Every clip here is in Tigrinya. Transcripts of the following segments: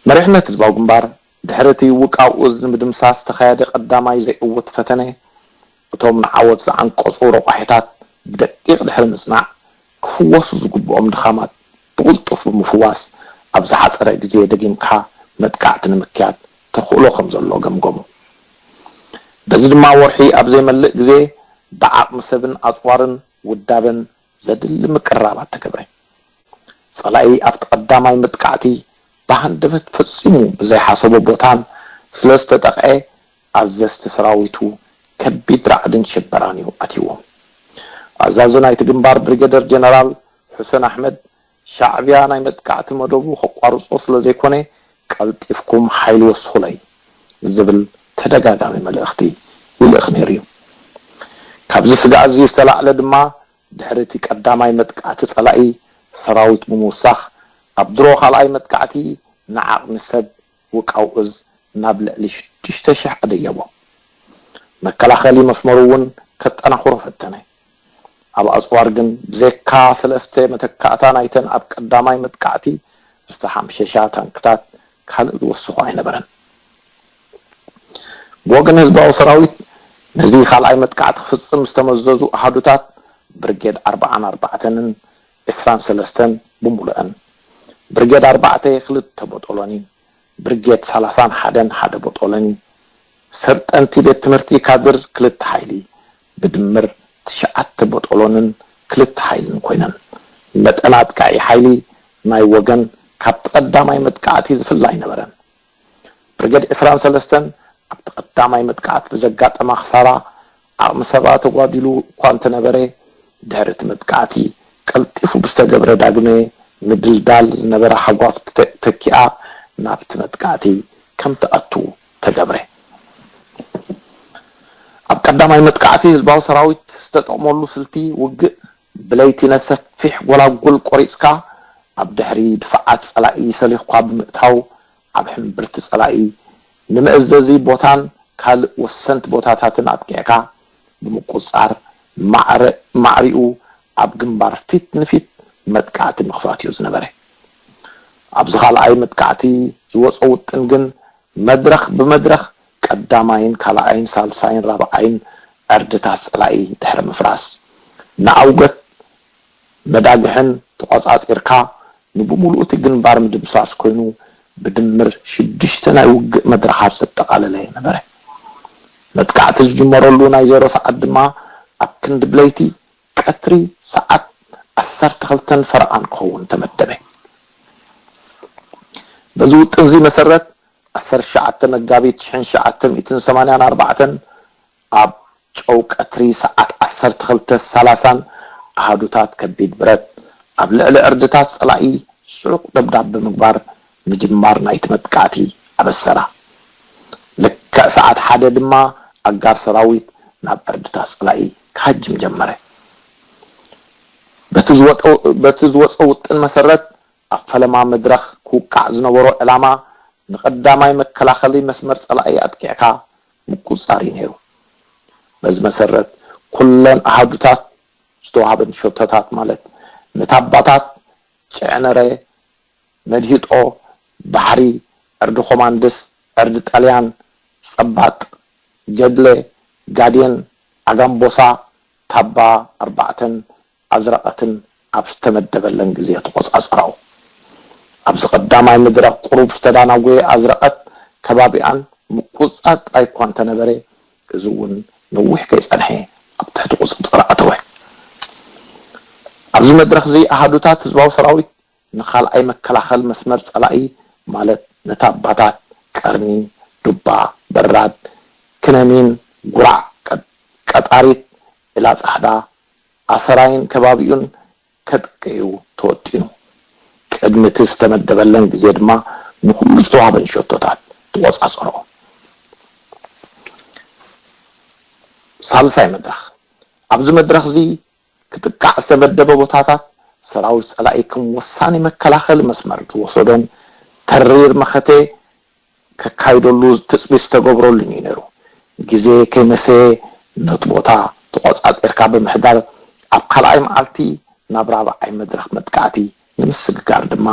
መሪሕነት ህዝባዊ ግንባር ድሕሪ እቲ ውቃው እዝ ንምድምሳስ ዝተኻየደ ቀዳማይ ዘይዕውት ፈተነ፣ እቶም ንዓወት ዝዓንቀጹ ረቋሒታት ብደቂቕ ድሕሪ ምጽናዕ፣ ክፍወሱ ዝግብኦም ድኻማት ብቕልጡፍ ብምፍዋስ፣ ኣብ ዝሓጸረ ግዜ ደጊምካ መጥቃዕቲ ንምክያድ ተኽእሎ ከም ዘሎ ገምገሙ። በዚ ድማ ወርሒ ኣብ ዘይመልእ ግዜ ብዓቕሚ ሰብን ኣጽዋርን ውዳበን ዘድሊ ምቅርራባት ተገብረ። ጸላኢ ኣብቲ ቀዳማይ መጥቃዕቲ ብሃንደበት ፈጺሙ ብዘይሓሰቦ ቦታን ስለ ዝተጠቕዐ ኣዘዝቲ ሰራዊቱ ከቢድ ራዕድን ሽበራን እዩ ኣትይዎም። ኣዛዚ ናይቲ ግንባር ብሪገደር ጀነራል ሑሰን ኣሕመድ ሻዕብያ ናይ መጥቃዕቲ መደቡ ከቋርጾ ስለ ዘይኮነ ቀልጢፍኩም ሓይሊ ወስኹለይ ዝብል ተደጋጋሚ መልእኽቲ ይልእኽ ነይሩ እዩ። ካብዚ ስግኣት እዚ ዝተላዕለ ድማ ድሕሪ እቲ ቀዳማይ መጥቃዕቲ ጸላኢ ሰራዊት ብምውሳኽ ኣብ ድሮ ካልኣይ መጥቃዕቲ ንዓቕሚ ሰብ ውቃው እዝ ናብ ልዕሊ ሽዱሽተ ሽሕ ኣደየቦ። መከላኸሊ መስመሩ እውን ከጠናኽሮ ፈተነ። ኣብ ኣጽዋር ግን ብዘይካ ሰለስተ መተካእታ ናይተን ኣብ ቀዳማይ መጥቃዕቲ ዝተሓምሸሻ ታንክታት ካልእ ዝወስኾ ኣይነበረን። ብወገን ህዝባዊ ሰራዊት ነዚ ካልኣይ መጥቃዕቲ ክፍጽም ዝተመዘዙ ኣሃዱታት ብርጌድ ኣርብዓን ኣርባዕተንን ዕስራን ሰለስተን ብምሉአን፣ ብርጌድ ኣርባዕተ ክልተ ቦጦሎኒ፣ ብርጌድ ሰላሳን ሓደን ሓደ ቦጦሎኒ፣ ሰርጠንቲ ቤት ትምህርቲ ካድር ክልተ ሓይሊ፣ ብድምር ትሽዓተ ቦጦሎንን ክልተ ሓይልን ኮይነን፣ መጠን ኣጥቃዒ ሓይሊ ናይ ወገን ካብቲ ቀዳማይ መጥቃዕቲ ዝፍለ ኣይነበረን። ብርጌድ ዕስራን ሰለስተን ኣብቲ ቀዳማይ መጥቃዕቲ ብዘጋጠማ ክሳራ ዓቕሚ ሰባ ተጓዲሉ እኳ እንተነበረ፣ ድሕሪ እቲ መጥቃዕቲ ቀልጢፉ ብዝተገብረ ዳግመ ምድልዳል ዝነበራ ሃጓፍ ተኪኣ ናብቲ መጥቃዕቲ ከም ትኣቱ ተገብረ። ኣብ ቀዳማይ መጥቃዕቲ ህዝባዊ ሰራዊት ዝተጠቕመሉ ስልቲ ውግእ ብለይቲ ነሰፊሕ ጎላጉል ቆሪጽካ ኣብ ድሕሪ ድፋዓት ጸላኢ ሰሊኽኳ ብምእታው ኣብ ሕምብርቲ ጸላኢ ንመእዘዚ ቦታን ካልእ ወሰንቲ ቦታታትን ኣጥቂዕካ ብምቁጽጻር ማዕረ-፣ ማዕሪኡ ኣብ ግንባር ፊት ንፊት መጥቃዕቲ ምኽፋት እዩ ዝነበረ። ኣብዚ ካልኣይ መጥቃዕቲ ዝወጾ ውጥን ግን መድረኽ ብመድረኽ ቀዳማይን ካልኣይን ሳልሳይን ራብዓይን ዕርድታት ጸላኢ ድሕሪ ምፍራስ ንኣውገት መዳግሕን ተቖጻጺርካ ንብምሉኡ እቲ ግንባር ምድምሳስ ኮይኑ ብድምር ሽዱሽተ ናይ ውግእ መድረኻት ዘጠቓለለ ነበረ። መጥቃዕቲ ዝጅመረሉ ናይ ዜሮ ሰዓት ድማ ኣብ ክንዲ ብለይቲ ቀትሪ ሰዓት ዓሰርተ ክልተን ፈረቓን ክኸውን ተመደበ። በዚ ውጥን እዚ መሰረት ዓሰርተ ትሽዓተ መጋቢት ሽሕን ትሽዓተ ሚእትን ሰማንያን ኣርባዕተን ኣብ ጨው ቀትሪ ሰዓት ዓሰርተ ክልተ ሰላሳን ኣሃዱታት ከቢድ ብረት ኣብ ልዕሊ ዕርድታት ጸላኢ ጽዑቕ ደብዳብ ብምግባር ምጅማር ናይቲ መጥቃዕቲ ኣበሰራ። ልክዕ ሰዓት ሓደ ድማ ኣጋር ሰራዊት ናብ ዕርድታት ጸላኢ ክሃጅም ጀመረ። በቲ ዝወጠ-፣ በቲ ዝወጸ ውጥን መሰረት ኣብ ፈለማ መድረኽ ክውቃዕ ዝነበሮ ዕላማ ንቐዳማይ መከላኸሊ መስመር ጸላኢ ኣጥቂዕካ ምቁጽጻር እዩ ነይሩ። በዚ መሰረት ኩለን ኣሃዱታት ዝተዋህበን ሸቶታት ማለት ንታባታት፣ ጨዕነረ፣ መድሂጦ፣ ባሕሪ፣ ዕርዲ ኮማንድስ፣ ዕርዲ ጣልያን፣ ጸባጥ፣ ገድለ፣ ጋዴን፣ ዓጋምቦሳ፣ ታባ ኣርባዕተን ኣዝረቐትን ኣብ ዝተመደበለን ግዜ ተቖጻጸራኦ። ኣብዚ ቀዳማይ መድረኽ ቁሩብ ዝተዳናጎየ ኣዝረቐት ከባቢኣን ምቁጽጻር ጥራይ እኳ እንተነበረ፣ እዚ እውን ነዊሕ ከይጸንሐ ኣብ ትሕቲ ቁጽጽር ኣተወ። ኣብዚ መድረኽ እዚ ኣሃዱታት ህዝባዊ ሰራዊት ንኻልኣይ መከላኸል መስመር ጸላኢ ማለት ነታባታት፣ ቀርኒ፣ ዱባ፣ በራድ፣ ክነሚን፣ ጉራዕ፣ ቀ-፣ ቀጣሪት፣ ኢላ ጻሕዳ፣ ኣሰራይን ከባቢኡን ከጥቅዕ'ዩ ተወጢኑ። ቅድሚ እቲ ዝተመደበለን ግዜ ድማ ንኹሉ ዝተዋህበን ሸቶታት ተቖጻጸሮ። ሳልሳይ መድረኽ። ኣብዚ መድረኽ እዚ ክጥቃዕ ዝተመደበ ቦታታት ሰራዊት ጸላኢ ከም ወሳኒ መከላኸሊ መስመር ዝወሰዶን ተሪር መኸተ ከካይደሉ ትጽቢት ዝተገብረሉን እዩ ነይሩ። ግዜ ከይመሰየ ነቲ ቦታ ተቖጻጺርካ ብምሕዳር ኣብ ካልኣይ መዓልቲ ናብ ራብዓይ መድረኽ መጥቃዕቲ ንምስግጋር ድማ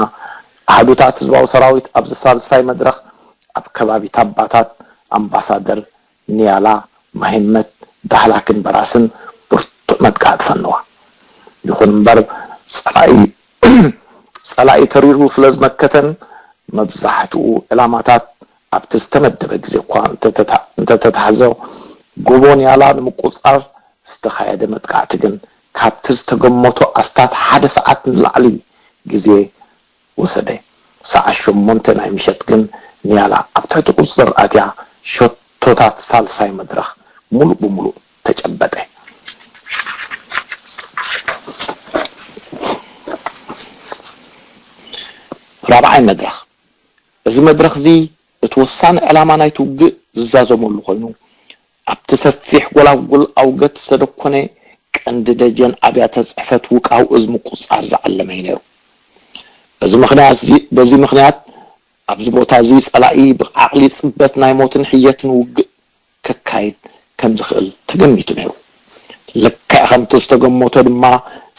ኣሃዱታት ህዝባዊ ሰራዊት ኣብዚ ሳልሳይ መድረኽ ኣብ ከባቢ ታባታት ኣምባሳደር፣ ኒያላ፣ ማሂመት፣ ዳህላክን በራስን ብርቱዕ መጥቃዕቲ ፈነዋ። ይኹን እምበር ጸላኢ ጸላኢ ተሪሩ ስለ ዝመከተን መብዛሕትኡ ዕላማታት ኣብቲ ዝተመደበ ግዜ እኳ እንተተታ- እንተተታሕዞ፣ ጎቦ ኒያላ ንምቁጽጻር ዝተኻየደ መጥቃዕቲ ግን ካብቲ ዝተገመቶ ኣስታት ሓደ ሰዓት ንላዕሊ ግዜ ወሰደ። ሰዓት ሸሞንተ ናይ ምሸት ግን ኒያላ ኣብ ትሕቲ ቁጽጽር ኣትያ፣ ሸቶታት ሳልሳይ መድረኽ ሙሉእ ብሙሉእ ተጨበጠ። ራብዓይ መድረኽ። እዚ መድረኽ እዚ እቲ ወሳኒ ዕላማ ናይቲ ውግእ ዝዛዘመሉ ኮይኑ፣ ኣብቲ ሰፊሕ ጎላጉል ኣውገት ዝተደኮነ ቀንዲ ደጀን ኣብያተ ጽሕፈት ውቃው እዝ ምቁጽጻር ዝዓለመ እዩ ነይሩ። በዚ ምኽንያት እዚ በዚ ምኽንያት ኣብዚ ቦታ እዚ ጸላኢ ብዓቕሊ ጽበት ናይ ሞትን ሕየትን ውግእ ከካይድ ከም ዝኽእል ተገሚቱ ነይሩ። ልክዕ ከምቲ ዝተገመቶ ድማ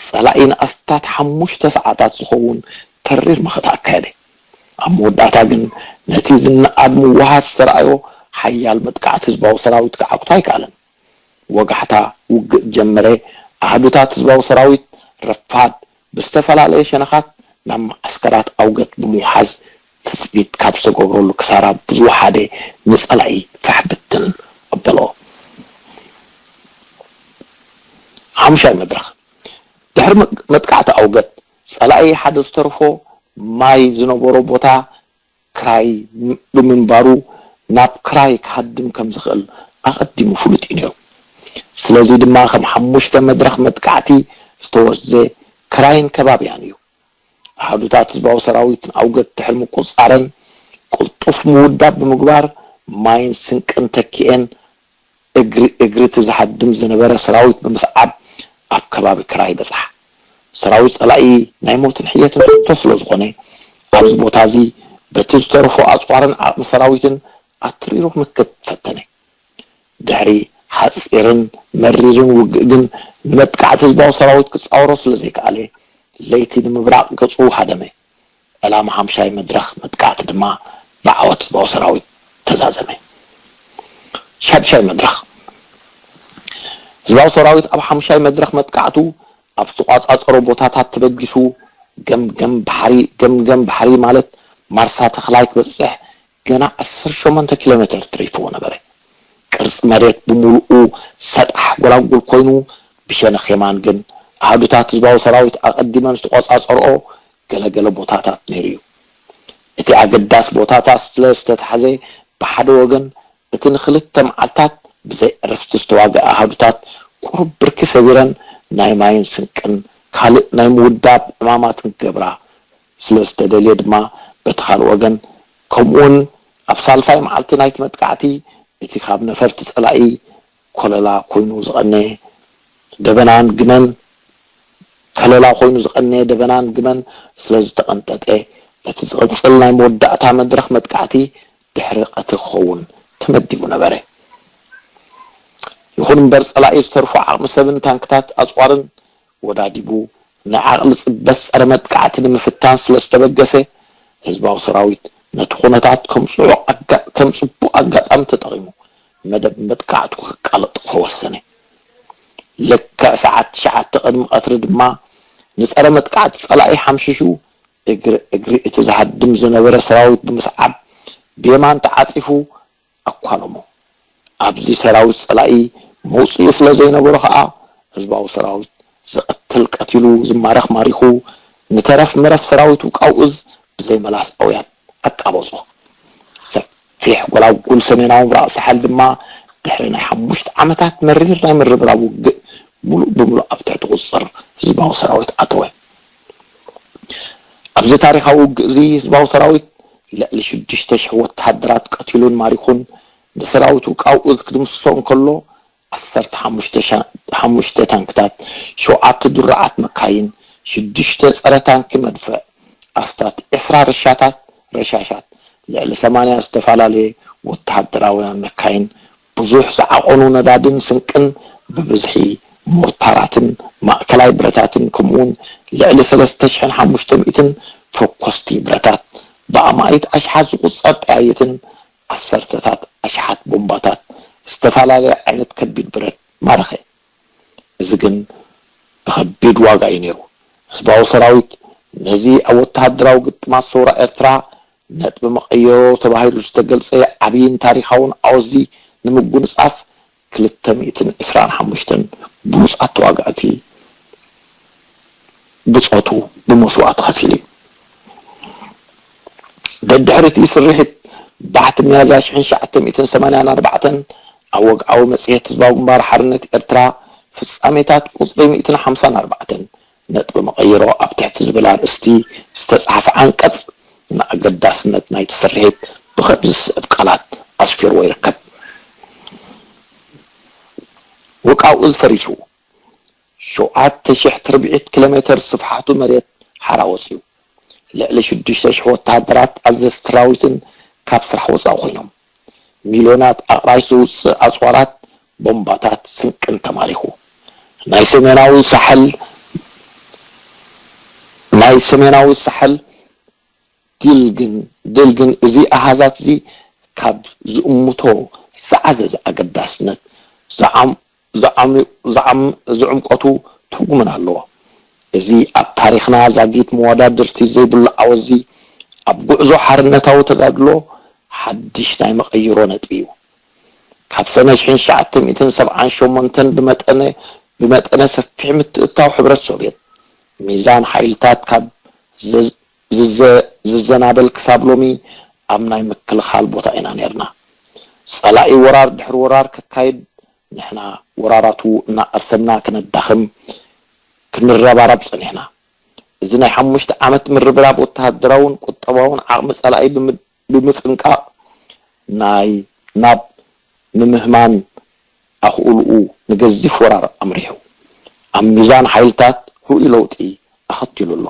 ጸላኢ ንኣስታት ሓሙሽተ ሰዓታት ዝኸውን ተሪር መኸተ ኣካየደ። ኣብ መወዳእታ ግን ነቲ ዝነኣድ ምውሃድ ዝተረኣዮ ሓያል መጥቃዕቲ ህዝባዊ ሰራዊት ክዓግቶ ኣይከኣለን። ወጋሕታ ውግእ ጀመረ። ኣሃዱታት ህዝባዊ ሰራዊት ረፋድ ብዝተፈላለየ ሸነኻት ናብ መዓስከራት ኣውገት ብምውሓዝ ትጽቢት ካብ ዝተገብረሉ ክሳራ ብዝወሓደ ንጸላኢ ፋሕ ብትን ኣበሎ። ሓሙሻይ መድረኽ። ድሕሪ መጥቃዕቲ ኣውገት ጸላኢ ሓደ ዝተረፎ ማይ ዝነበሮ ቦታ ክራይ ብምንባሩ ናብ ክራይ ክሃድም ከም ዝኽእል ኣቐዲሙ ፍሉጥ እዩ ነይሩ። ስለዚ ድማ ከም ሓሙሽተ መድረኽ መጥቃዕቲ ዝተወስደ ክራይን ከባቢያን እዩ። ኣሃዱታት ህዝባዊ ሰራዊት ንኣውገት ድሕሪ ምቁጽጻረን ቅልጡፍ ምውዳብ ብምግባር ማይን ስንቅን ተኪኤን እግሪ እግሪ እቲ ዝሃድም ዝነበረ ሰራዊት ብምስዓብ ኣብ ከባቢ ክራይ በጽሓ። ሰራዊት ጸላኢ ናይ ሞትን ሕየትን ሕቶ ስለ ዝኾነ ኣብዚ ቦታ እዚ በቲ ዝተረፎ ኣጽዋርን ዓቕሚ ሰራዊትን ኣትሪሩ ክምክት ፈተነ። ድሕሪ ሓጺርን መሪርን ውግእ ግን ንመጥቃዕቲ ህዝባዊ ሰራዊት ክጻወሮ ስለ ዘይከኣለ ለይቲ ንምብራቕ ገጹ ሃደመ። ዕላማ ሓምሻይ መድረኽ መጥቃዕቲ ድማ ብዓወት ህዝባዊ ሰራዊት ተዛዘመ። ሻድሻይ መድረኽ። ህዝባዊ ሰራዊት ኣብ ሓምሻይ መድረኽ መጥቃዕቱ ኣብ ዝተቋጻጸሮ ቦታታት ተበጊሱ ገምገም ባሕሪ ገምገም ባሕሪ ማለት ማርሳ ተኽላይ ክበጽሕ ገና ዓሰርተ ሸሞንተ ኪሎ ሜተር ትሪፍዎ ነበረ። ቅርጺ መሬት ብምሉኡ ሰጣሕ ጎላጉል ኮይኑ ብሸነኽ የማን ግን ኣሃዱታት ህዝባዊ ሰራዊት ኣቐዲመን ዝተቆጻጸርኦ ገለገለ ቦታታት ነይሩ እዩ። እቲ ኣገዳሲ ቦታታት ስለ ዝተታሕዘ ብሓደ ወገን እቲ ንክልተ መዓልታት ብዘይ ዕረፍቲ ዝተዋግአ ኣሃዱታት ቁሩብ ብርኪ ሰቢረን ናይ ማይን ስንቅን ካልእ ናይ ምውዳብ ዕማማትን ክገብራ ስለ ዝተደልየ ድማ በቲ ካልእ ወገን ከምኡውን ኣብ ሳልሳይ መዓልቲ ናይቲ መጥቃዕቲ እቲ ካብ ነፈርቲ ጸላኢ ኮለላ ኮይኑ ዝቐነየ ደበናን ግመን ከለላ ኮይኑ ዝቐነየ ደበናን ግመን ስለ ዝተቐንጠጠ እቲ ዝቕጽል ናይ መወዳእታ መድረኽ መጥቃዕቲ ድሕሪ ቀትሪ ክኸውን ተመዲቡ ነበረ። ይኹን እምበር ጸላኢ ዝተርፎ ዓቕሚ ሰብን ታንክታት ኣጽዋርን ወዳዲቡ ንዓቕሊ ጽበት ጸረ መጥቃዕቲ ንምፍታን ስለ ዝተበገሰ ህዝባዊ ሰራዊት ነቲ ኩነታት ከም ጽዑቕ ኣጋ- ከም ጽቡቕ ኣጋጣሚ ተጠቒሙ መደብ መጥቃዕቱ ከቃልጦ ወሰነ። ልክዕ ሰዓት ትሽዓተ ቅድሚ ቀትሪ ድማ ንጸረ መጥቃዕቲ ጸላኢ ሓምሽሹ እግሪ እግሪ እቲ ዝሃድም ዝነበረ ሰራዊት ብምስዓብ ብየማን ተዓጺፉ ኣኳለሞ። ኣብዚ ሰራዊት ጸላኢ መውጽኢ ስለ ዘይነበሮ ከኣ ህዝባዊ ሰራዊት ዝቐትል ቀቲሉ ዝማረኽ ማሪኹ ንተረፍ መረፍ ሰራዊት ውቃው እዝ ብዘይ መላስ ኣውያት ኣቃበጾ። ሰፊሕ ጎላጉል ሰሜናዊ ምብራቕ ሳሕል ድማ ድሕሪ ናይ ሓሙሽተ ዓመታት መሪር ናይ ምርብራብ ውግእ ሙሉእ ብሙሉእ ኣብ ትሕቲ ቁጽጽር ህዝባዊ ሰራዊት ኣተወ። ኣብዚ ታሪኻዊ ውግእ እዚ ህዝባዊ ሰራዊት ልዕሊ ሽዱሽተ ሽሕ ወተሃደራት ቀቲሉን ማሪኹን ንሰራዊት ውቃው እዝ ክድምስሶ እንከሎ ዓሰርተ ሓሙሽተ ሻ- ሓሙሽተ ታንክታት፣ ሸውዓተ ድሩዓት መካይን፣ ሽዱሽተ ጸረ ታንኪ መድፍዕ፣ ኣስታት ዕስራ ረሻታት ረሻሻት፣ ልዕሊ ሰማንያ ዝተፈላለየ ወተሃደራውያን መካይን፣ ብዙሕ ዝዓቐኑ ነዳድን ስንቅን ብብዝሒ ሞርታራትን ማእከላይ ብረታትን ከምኡውን ልዕሊ ሰለስተ ሽሕን ሓሙሽተ ሚእትን ፈኮስቲ ብረታት፣ ብኣማኢት ኣሽሓት ዝቑጸር ጠያይትን ዓሰርተታት ኣሽሓት ቦምባታት፣ ዝተፈላለየ ዓይነት ከቢድ ብረት ማረኸ። እዚ ግን ብኸቢድ ዋጋ እዩ ነይሩ። ህዝባዊ ሰራዊት ነዚ ኣብ ወተሃደራዊ ግጥማት ሰውራ ኤርትራ ነጥቢ መቐየሮ ተባሂሉ ዝተገልጸ ዓብይን ታሪኻውን ዓወዚ ንምጉንጻፍ ክልተ ሚእትን ዕስራን ሓሙሽተን ብሉጻት ተዋጋእቲ ብጾቱ ብመስዋእቲ ከፊሉ እዩ። ደድሕሪ እቲ ስርሒት ባሕቲ ሚያዝያ ሽሕን ትሽዓተ ሚእትን ሰማንያን ኣርባዕተን ኣብ ወግዓዊ መጽሔት ህዝባዊ ግንባር ሓርነት ኤርትራ ፍጻሜታት ቁጽሪ ሚእትን ሓምሳን ኣርባዕተን ነጥቢ መቐይሮ ኣብ ትሕቲ ዝብል ኣርእስቲ ዝተጻሕፈ ዓንቀጽ ንኣገዳስነት ናይቲ ስርሒት ብኸምዚ ዝስዕብ ቃላት ኣስፊርዎ ይርከብ። ውቃው እዝ ፈሪሱ፣ ሸውዓተ ሽሕ ትርብዒት ኪሎ ሜተር ስፍሓቱ መሬት ሓራ ወጺኡ። ልዕሊ ሽዱሽተ ሽሕ ወተሃደራት ኣዘዝቲ ሰራዊትን ካብ ስራሕ ወጻኢ ኮይኖም። ሚልዮናት ኣቕራሽ ዘውጽእ ኣጽዋራት፣ ቦምባታት፣ ስንቅን ተማሪኹ። ናይ ሰሜናዊ ሳሕል ናይ ሰሜናዊ ሳሕል ድል ግን ድል ግን እዚ ኣሃዛት እዚ ካብ ዝእምቶ ዝዓዘዘ ኣገዳስነት ዝዓም ዝዓም ዝዓም ዝዕምቀቱ ትርጉምን ኣለዎ። እዚ ኣብ ታሪኽና ዛጊት መወዳድርቲ ዘይብሉ ዓወዚ ኣብ ጉዕዞ ሓርነታዊ ተጋድሎ ሓድሽ ናይ መቐይሮ ነጥቢ እዩ። ካብ ሰነ ሽሕን ትሽዓተ ሚእትን ሰብዓን ሸሞንተን ብመጠነ ብመጠነ ሰፊሕ ምትእትታው ሕብረት ሶቭየት፣ ሚዛን ሓይልታት ካብ ዝዘ- ዝዘናበል ክሳብ ሎሚ ኣብ ናይ ምክልኻል ቦታ ኢና ነርና። ጸላኢ ወራር ድሕሪ ወራር ከካይድ ንሕና ወራራቱ እናቐርሰምና ክነዳኽም ክንረባረብ ጸኒሕና። እዚ ናይ ሓሙሽተ ዓመት ምርብራብ ወተሃደራውን ቁጠባውን ዓቕሚ ጸላኢ ብምጽንቃቕ ናይ ናብ ምምህማን ኣኽእልኡ ንገዚፍ ወራር ኣምሪሑ ኣብ ሚዛን ሓይልታት ርኡይ ለውጢ ኣኸቲሉ ኣሎ።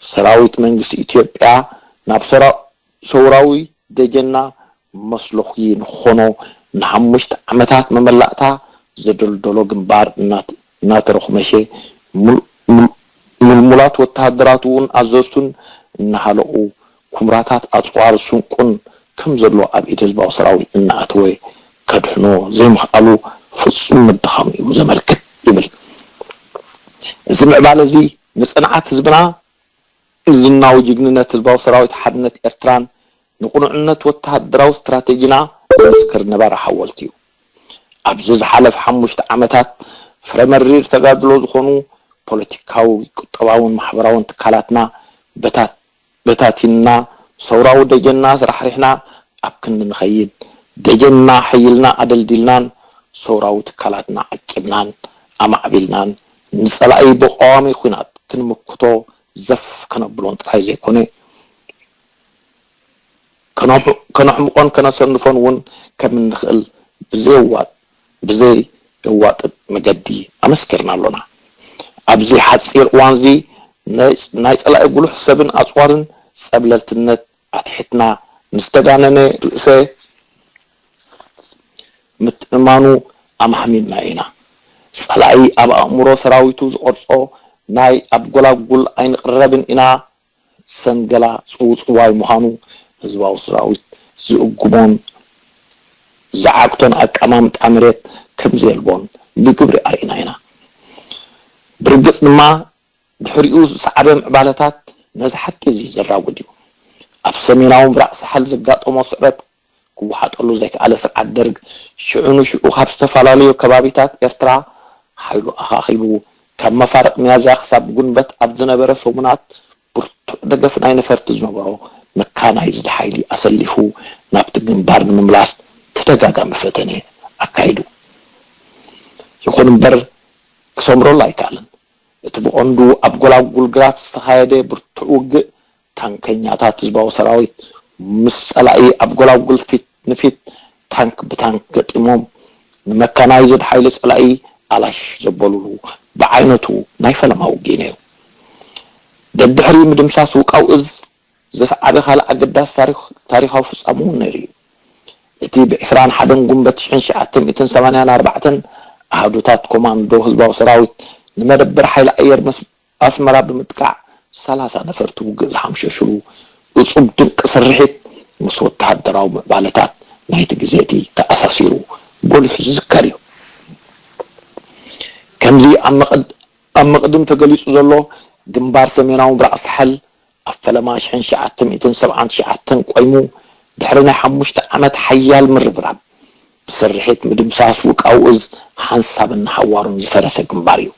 ሰራዊት መንግስቲ ኢትዮጵያ ናብ ሰውራዊ ደጀና መስለኹ ንኾኖ ንሓሙሽተ ዓመታት መመላእታ ዘደልደሎ ግንባር እናተረኹመሸ ምልሙላት ወተሃደራቱ እውን ኣዘዝቱን እናሃለቑ ኩምራታት ኣፅዋር ስንቁን ከም ዘሎ ኣብ ኢድ ህዝባዊ ሰራዊት እናኣተወ ከድሕኖ ዘይምኽኣሉ ፍፁም ምድኻም እዩ ዘመልክት ይብል። እዚ ምዕባለ እዚ ንፅንዓት ህዝብና፣ እዝናዊ ጅግንነት ህዝባዊ ሰራዊት ሓርነት ኤርትራን ንቕኑዕነት ወተሃደራዊ ስትራቴጂና ዝምስክር ነባሪ ሓወልቲ እዩ። ኣብዚ ዝሓለፈ ሓሙሽተ ዓመታት ፍረ መሪር ተጋድሎ ዝኾኑ ፖለቲካዊ፣ ቁጠባውን ማሕበራውን ትካላትና በታቲንና፣ ሰውራዊ ደጀንና ኣስራሕሪሕና ኣብ ክንዲ ንኸይድ፣ ደጀንና ሓይልና ኣደልዲልናን ሰውራዊ ትካላትና ዓቂብናን ኣማዕቢልናን ንጸላኢ ብቐዋሚ ኲናት ክንምክቶ ዘፍ ከነብሎን ጥራይ ዘይኮነ፣ ከነሕምቖን ከነሰንፎን እውን ከም እንኽእል ብዘየዋጥጥ መገዲ ኣመስኪርና ኣሎና። ኣብዚ ሓጺር እዋንዚ ናይ ጸላኢ ጉሉሕ ሰብን ኣጽዋርን ጸብለልትነት ኣትሒትና ንዝተጋነነ ርእሰ ምትእምማኑ ኣማሕሚምና ኢና። ጸላኢ ኣብ ኣእምሮ ሰራዊቱ ዝቐርጾ ናይ ኣብ ጎላጉል ኣይንቕረብን ኢና ሰንገላ ጽውጽዋይ ምዃኑ ህዝባዊ ሰራዊት ዝእጉሞን ዝዓግቶን ኣቀማምጣ መሬት ከም ዘየልቦን ብግብሪ ኣርኢና ኢና። ብርግጽ ድማ ድሕሪኡ ዝሰዓበ ምዕባለታት ነዚ ሓቂ እዚ ዘራጉድ እዩ። ኣብ ሰሜናዊ ምብራቕ ሳሕል ዘጋጠሞ ስዕረት ክወሓጠሉ ዘይከኣለ ስርዓት ደርግ ሽዑ ንሽዑ ካብ ዝተፈላለዩ ከባቢታት ኤርትራ ሓይሉ ኣኻኺቡ ካብ መፋርቕ ሚያዝያ ክሳብ ጉንበት ኣብ ዝነበረ ሰሙናት ብርቱዕ ደገፍ ናይ ነፈርቲ ዝነበሮ መካናይዝድ ሓይሊ ኣሰሊፉ ናብቲ ግንባር ንምምላስ ተደጋጋሚ ፈተነ ኣካይዱ። ይኹን እምበር ክሰምረሉ ኣይከኣለን። እቲ ብቐንዱ ኣብ ጎላጉል ግራት ዝተኻየደ ብርቱዕ ውግእ ታንከኛታት ህዝባዊ ሰራዊት ምስ ጸላኢ ኣብ ጎላጉል ፊት ንፊት ታንክ ብታንክ ገጢሞም ንመካናይዝድ ሓይሊ ጸላኢ ኣላሽ ዘበሉሉ ብዓይነቱ ናይ ፈለማ ውግእ ነይሩ። ደድሕሪ ምድምሳስ ውቃው እዝ ዘስዓበ ካልእ ኣገዳሲ ታሪኻዊ ፍጻመ እውን ነይሩ እዩ። እቲ ብ ዕስራን ሓደን ጉንበት ሽሕን ትሽዓተ ሚእትን ሰማንያን ኣርባዕተን ኣሃዱታት ኮማንዶ ህዝባዊ ሰራዊት ንመደበር ሓይሊ ኣየር ኣስመራ ብምጥቃዕ ሰላሳ ነፈርቲ ውግእ ዝሓምሸሽሉ እጹብ ድንቂ ስርሒት ምስ ወተሃደራዊ ምዕባለታት ናይቲ ግዜ እቲ ተኣሳሲሩ ጎሊሑ ዝዝከር እዩ። ከምዚ ኣብ መቐድ-፣ ኣብ መቕድም ተገሊጹ ዘሎ ግንባር ሰሜናዊ ምብራቕ ሳሕል ኣብ ፈለማ ሽሕን ትሽዓተ ሚእትን ሰብዓን ትሽዓተን ቆይሙ ድሕሪ ናይ ሓሙሽተ ዓመት ሓያል ምርብራብ ብስርሒት ምድምሳስ ውቃው እዝ ሓንሳብን ንሓዋሩን ዝፈረሰ ግንባር እዩ።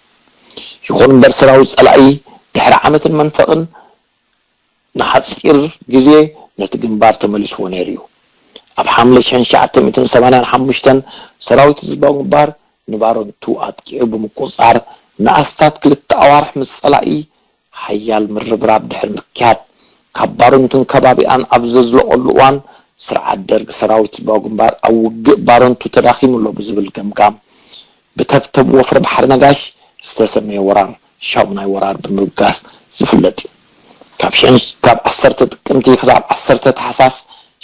ይኹን እምበር ሰራዊት ጸላኢ ድሕሪ ዓመትን መንፈቕን ንሓጺር ግዜ ነቲ ግንባር ተመሊስዎ ነይሩ እዩ። ኣብ ሓምለ ሽሕን ትሽዓተ ሚእትን ሰማንያን ሓሙሽተን ሰራዊት ህዝባዊ ግንባር ንባረንቱ ኣጥቂዑ ብምቁጽጻር ንኣስታት ክልተ ኣዋርሕ ምስ ጸላኢ ሓያል ምርብራብ ድሕሪ ምክያድ ካብ ባረንቱን ከባቢኣን ኣብ ዘዝለቐሉ እዋን ስርዓት ደርግ ሰራዊት ህዝባዊ ግንባር ኣብ ውግእ ባረንቱ ተዳኺሙ ኣሎ ብዝብል ገምጋም ብተብተብ ወፍሪ ባሕሪ ነጋሽ ዝተሰመየ ወራር ሻሙናይ ወራር ብምብጋስ ዝፍለጥ እዩ። ካብ ሽሕን ካብ ዓሰርተ ጥቅምቲ ክሳብ ዓሰርተ ታሕሳስ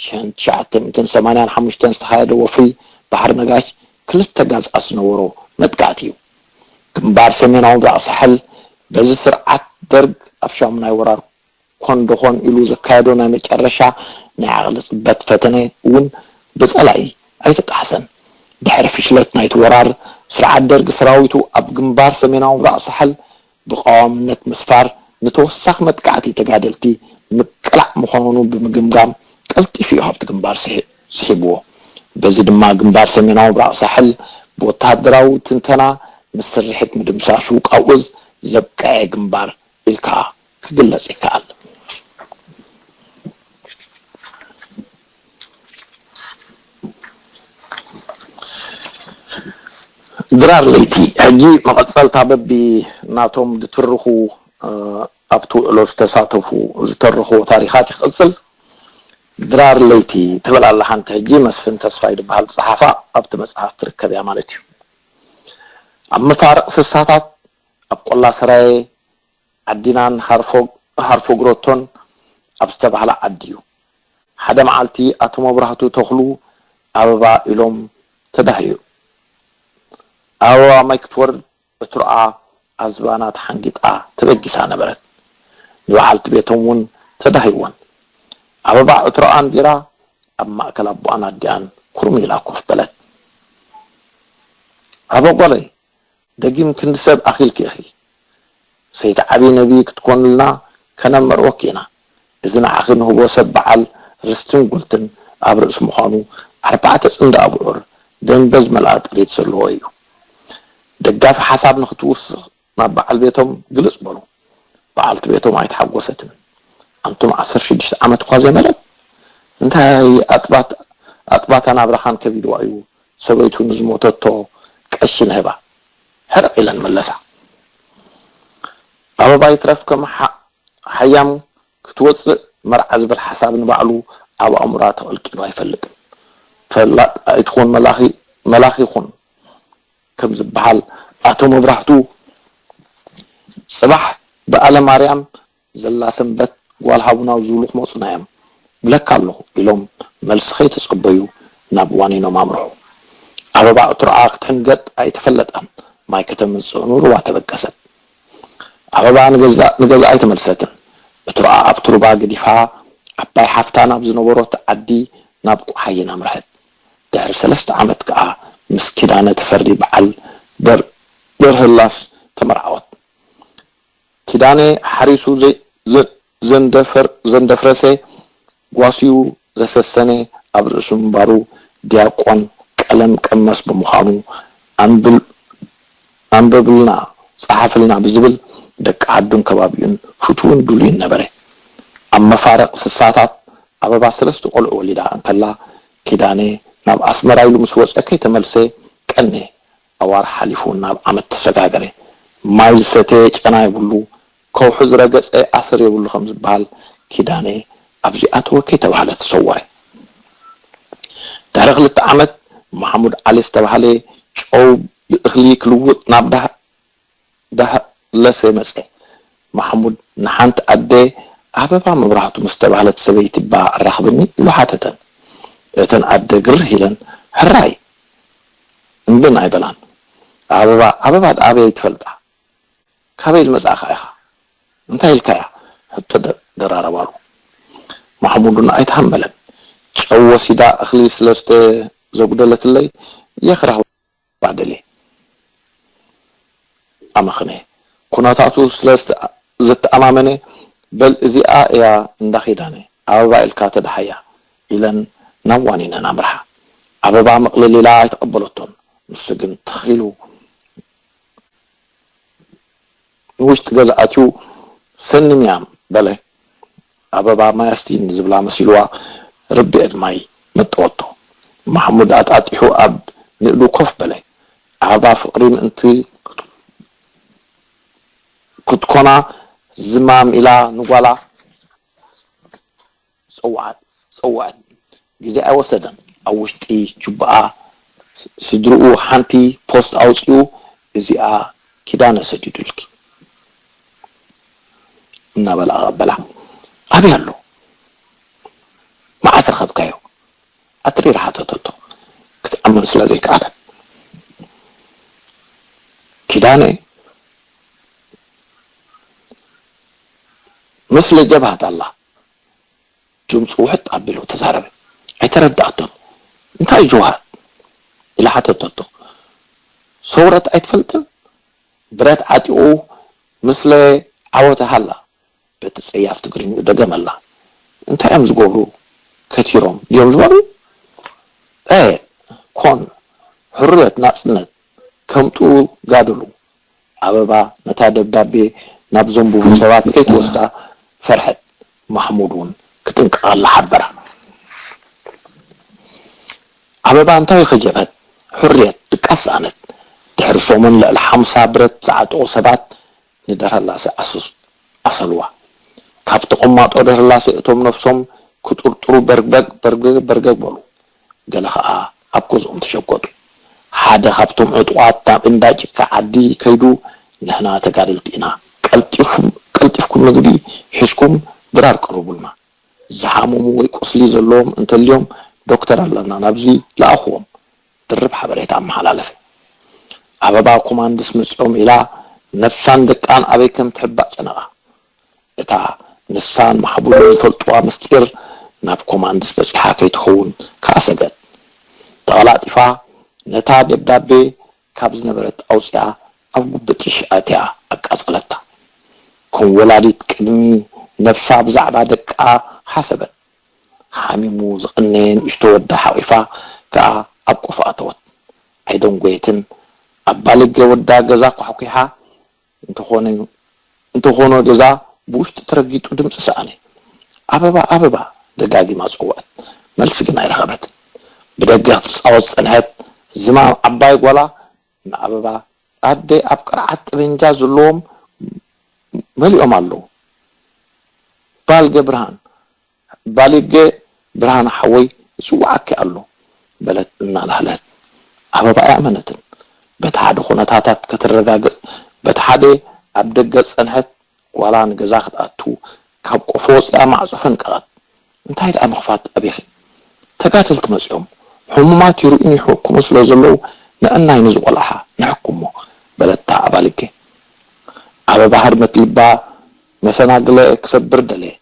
ሽሕን ትሽዓተ ሚእትን ሰማንያን ሓሙሽተን ዝተኻየደ ወፍሪ ባሕሪ ነጋሽ ክልተ ጋዝኣት ዝነበሮ መጥቃዕቲ እዩ። ግንባር ሰሜናዊ ምብራቕ ሳሕል በዚ ስርዓት ደርግ ኣብ ሻሙናይ ወራር ኮን ደኾን ኢሉ ዘካየዶ ናይ መጨረሻ ናይ ዓቕሊ ጽበት ፈተነ እውን ብጸላኢ ኣይተጣሕሰን። ድሕሪ ፍሽለት ናይቲ ወራር ስርዓት ደርግ ሰራዊቱ ኣብ ግንባር ሰሜናዊ ምብራቕ ሳሕል ብቐዋምነት ምስፋር ንተወሳኺ መጥቃዕቲ ተጋደልቲ ምቅላዕ ምዃኑ ብምግምጋም ቀልጢፉ እዩ ካብቲ ግንባር ስሒ-፣ ስሒብዎ። በዚ ድማ ግንባር ሰሜናዊ ምብራቕ ሳሕል ብወተሃደራዊ ትንተና ምስ ስርሒት ምድምሳሱ ውቃው እዝ ዘብቀዐ ግንባር ኢልካ ክግለጽ ይከኣል። ድራር ለይቲ ሕጂ መቐጸልታ በቢ ናቶም ዝትርኹ፣ እ፣ ኣብቲ ውዕሎ ዝተሳተፉ ዝተረኽዎ ታሪኻት ይቕጽል። ድራር ለይቲ ትብል ኣላ ሓንቲ ሕጂ መስፍን ተስፋይ ዝበሃል ጸሓፋ ኣብቲ መጽሓፍ ትርከብ እያ ማለት እዩ። ኣብ መፋርቕ ስሳታት ኣብ ቆላ ሰራየ ዓዲናን ሃርፎ-፣ ሃርፎ ግሮቶን ኣብ ዝተባህላ ዓዲ እዩ። ሓደ መዓልቲ ኣቶ መብራህቱ ተኽሉ ኣበባ ኢሎም ተዳህዩ። ኣበባ ማይ ክትወርድ እትሮኣ ኣብ ዝባና ተሓንጊጣ ተበጊሳ ነበረት። ንበዓልቲ ቤቶም እውን ተዳህይወን። ኣበባ እትሮኣ ኣንቢራ ኣብ ማእከል ኣቦኣን ኣዲኣን ኩርም ኢላ ኮፍ በለት። ኣበ ጓለይ፣ ደጊም ክንዲ ሰብ ኣኺልኪ ኢኺ። ሰይቲ ዓቢ ነቢ ክትኮንልና ከነመርወኪ ኢና። እዚ ንዓኺ ንህቦ ሰብ በዓል ርስትን ጉልትን ኣብ ርእሲ ምዃኑ ኣርባዕተ ጽምዲ ኣብዑር ደንበ ዝመልኣ ጥሪት ዘለዎ እዩ። ደጋፊ ሓሳብ ንኽትውስኽ ናብ በዓል ቤቶም ግልጽ በሉ። በዓልቲ ቤቶም ኣይተሓጎሰትን። ኣንቱም ዓሰርተ ሽዱሽተ ዓመት እኳ ዘይመለት እንታይ ኣጥባት-፣ ኣጥባታ ናብራኻን ከቢድዋ እዩ ሰበይቱ ንዝሞተቶ ቀሺ ንህባ። ሕርቕ ኢለን መለሳ። ኣበባ ይትረፍ ከም ሓ-፣ ሓያም ክትወጽእ መርዓ ዝብል ሓሳብ ንባዕሉ ኣብ ኣእምሮኣ ተቐልቂሉ ኣይፈልጥን። ፈላጥ ኣይትኹን መላኺ፣ መላኺ ኩን ከም ዝበሃል ኣቶ መብራህቱ ጽባሕ ብኣለ ማርያም ዘላ ሰንበት ጓል ሃቡና ዝብሉ ክመጹና እዮም ብለካ ኣለኹ ኢሎም መልሲ ከይተጸበዩ ናብ ዋኒኖም ኣምርሑ። ኣበባ እትሮኣ ክትሕንገጥ ኣይተፈለጣን። ማይ ከተምጽእ ንሩባ ተበገሰት። ኣበባ ንገዛ-፣ ንገዛ ኣይተመልሰትን። እትሮኣ ኣብቲ ሩባ ገዲፋ ዓባይ ሓፍታ ናብ ዝነበሮት ዓዲ ናብ ቁሓይን ኣምርሐት። ድሕሪ ሰለስተ ዓመት ከኣ ምስ ኪዳነ ተፈሪ በዓል ደር-፣ ደርህላስ ተመርዓወት። ኪዳነ ሓሪሱ ዘይ-፣ ዘ-፣ ዘንደፈር-፣ ዘንደፍረሰ ጓስዩ ዘሰሰነ ኣብ ርእሱ ምንባሩ ዲያቆን ቀለም ቀመስ ብምዃኑ ኣንብል-፣ ኣንብብልና፣ ጸሓፍልና ብዝብል ደቂ ዓዱን ከባቢኡን ፍቱውን ድሉይን ነበረ። ኣብ መፋርቕ ስሳታት ኣበባ ሰለስተ ቆልዑ ወሊዳ እንከላ ኪዳነ ናብ ኣስመራ ኢሉ ምስ ወጸ ከይተመልሰ ቀነ። ኣዋርሕ ሓሊፉ ናብ ዓመት ተሰጋገረ። ማይ ዝሰተየ ጨና የብሉ፣ ከውሒ ዝረገጸ ኣሰር የብሉ ከም ዝበሃል ኪዳነ ኣብ ዝኣተወ ከይተባህለ ተሰወረ። ድሕሪ ክልተ ዓመት ማሕሙድ ዓሊ ዝተባህለ ጨው ብእኽሊ ክልውጥ ናብ ዳህ-፣ ዳህለሰ መጸ። ማሕሙድ ንሓንቲ ኣደ ኣበባ መብራህቱ ምስ ተባህለት ሰበይቲ እባ ኣራኽብኒ ኢሉ ሓተተን። እተን ኣደ ግርህ ኢለን ሕራይ እምብን ኣይበላን። ኣበባ፣ ኣበባ ደኣ ኣበይ ትፈልጣ? ካበይ ዝመጻእካ ኢኻ? እንታይ ኢልካያ? ሕቶ ደ- ደራረባሉ። ማሕሙድ እውን ኣይተሃመለን። ጨው ወሲዳ እኽሊ ስለዝተ ዘጉደለትለይ የኽራኽባ ደልየ ኣመኽነ። ኩነታቱ ስለ ዝተኣማመነ፣ በል እዚኣ እያ እንዳ ኪዳነ ኣበባ ኢልካ ተደሃያ፣ ኢለን ናብ ዋኒነን ኣምርሓ። ኣበባ ምቕልል ኢላ ኣይተቐበለቶን። ንሱ ግን ትኽ ኢሉ ንውሽጢ ገዛ ኣትዩ፣ ሰኒ ምያም በለ። ኣበባ ማይ ኣስትይኒ ዝብላ መሲልዋ ርብኤት ማይ መጠወቶ። ማሕሙድ ኣጣጢሑ ኣብ ንእዱ ኮፍ በለ። ኣበባ ፍቕሪ ምእንቲ ክትኮና ዝማም ኢላ ንጓላ ጸውዓት ጸውዐት። ግዜ ኣይወሰደን። ኣብ ውሽጢ ጁባኣ ስድርኡ ሓንቲ ፖስት ኣውጺኡ፣ እዚኣ ኪዳነ ሰዲዱልኪ እናበለ ኣቐበላ። ኣበይ ኣሎ? መዓስ ረኸብካዮ? ኣትሪራ ሓተተቶ ክትኣምን ስለ ዘይከኣለት። ኪዳነ ምስለ ጀብሃት ኣላ። ድምፁ ውሕጥ ኣቢሉ ተዛረበ። ኣይተረድኣቶን። እንታይ ጅውሃት? ኢላ ሓተተቶ። ሰውረት ኣይትፈልጥን? ብረት ዓጢቑ ምስለ ዓወተ ሃላ በቲ ጸያፍ ትግርኝኡ ደገመላ። እንታይ እዮም ዝገብሩ? ከቲሮም ድዮም ዝበሉ? እ ኮን ሕርየት ናጽነት ከምጡ ጋድሉ። ኣበባ ነታ ደብዳቤ ናብ ዘንብቡ ሰባት ከይትወስዳ ፈርሐት። ማሕሙድ እውን ክጥንቀቐላ ሓበራ። ኣበባ እንታይ ከጀበት? ሕርየት ድቃስ ሰኣነት። ድሕሪ ሰሙን ልዕሊ ሓምሳ ብረት ዝዓጠቑ ሰባት ንደርሀላሰ ኣሰልዋ። ካብ ተቐማጦ ደርህላሰ እቶም ነፍሶም ክጥርጥሩ በርግበግ በርግበግ በርገግ በሉ። ገለ ኸኣ ኣብ ገዝኦም ተሸጎጡ። ሓደ ካብቶም ዕጡቓት ናብ እንዳ ጭካ ዓዲ ከይዱ፣ ንሕና ተጋደልቲ ኢና፣ ቀልጢፍኩም ምግቢ ሒዝኩም ድራር ቅርቡልና። ዝሓመሙ ወይ ቁስሊ ዘለዎም እንተልዮም ዶክተር ኣለና ናብዚ ለኣኽዎም። ድርብ ሓበሬታ ኣመሓላለፈ። ኣበባ ኮማንድስ መጺኦም ኢላ ነብሳን ደቃን ኣበይ ከም ትሕባእ ጨነቓ። እታ ንሳን ማሕቡልን ዝፈልጥዋ ምስጢር ናብ ኮማንድስ በጺሓ ከይትኸውን ከኣ ሰገት። ተቐላጢፋ ነታ ደብዳቤ ካብ ዝነበረት ኣውጺኣ ኣብ ጉብጥሽ ኣትያ ኣቃጸለታ። ከም ወላዲት ቅድሚ ነብሳ ብዛዕባ ደቃ ሓሰበት። ሓሚሙ ዝቐነየ ንእሽቶ ወዳ ሓቒፋ ከኣ ኣብ ቆፎ ኣተወት። ኣይደንጎየትን። ኣብ ባልገ ወዳ ገዛ ኳሕኲሓ እንተኾነ እንተኾነ ገዛ ብውሽጢ ተረጊጡ ድምፂ ሰኣነ። ኣበባ ኣበባ ደጋጊማ ፀውዐት። መልሲ ግን ኣይረኸበትን። ብደገ ክትፃወት ዝፀንሐት ዝማም ዓባይ ጓላ ንኣበባ ኣደይ ኣብ ቅርዓት ጠበንጃ ዘለዎም መሊኦም ኣለዉ። ባልገ ብርሃን ባልገ ብርሃን ሓወይ ይጽውዓኪ ኣሎ በለት እናላህለት። ኣበባ ኣይኣመነትን። በቲ ሓደ ኩነታታት ከተረጋግጽ በቲ ሓደ ኣብ ደገ ዝጸንሐት ጓላ ንገዛ ክትኣቱ ካብ ቆፎ ወጺኣ ማዕጾ ፈንቀቐት። እንታይ ደኣ ምኽፋት ኣቢኺ? ተጋደልቲ መጺኦም ሕሙማት ይርእዩን ይሕክሙ ስለ ዘለዉ ንዕናይ ነዚ ቆልዓ ንሕክሞ በለታ ኣባልጌ። ኣበባ ህርመት ልባ መሰናግለ ክሰብር ደለየ።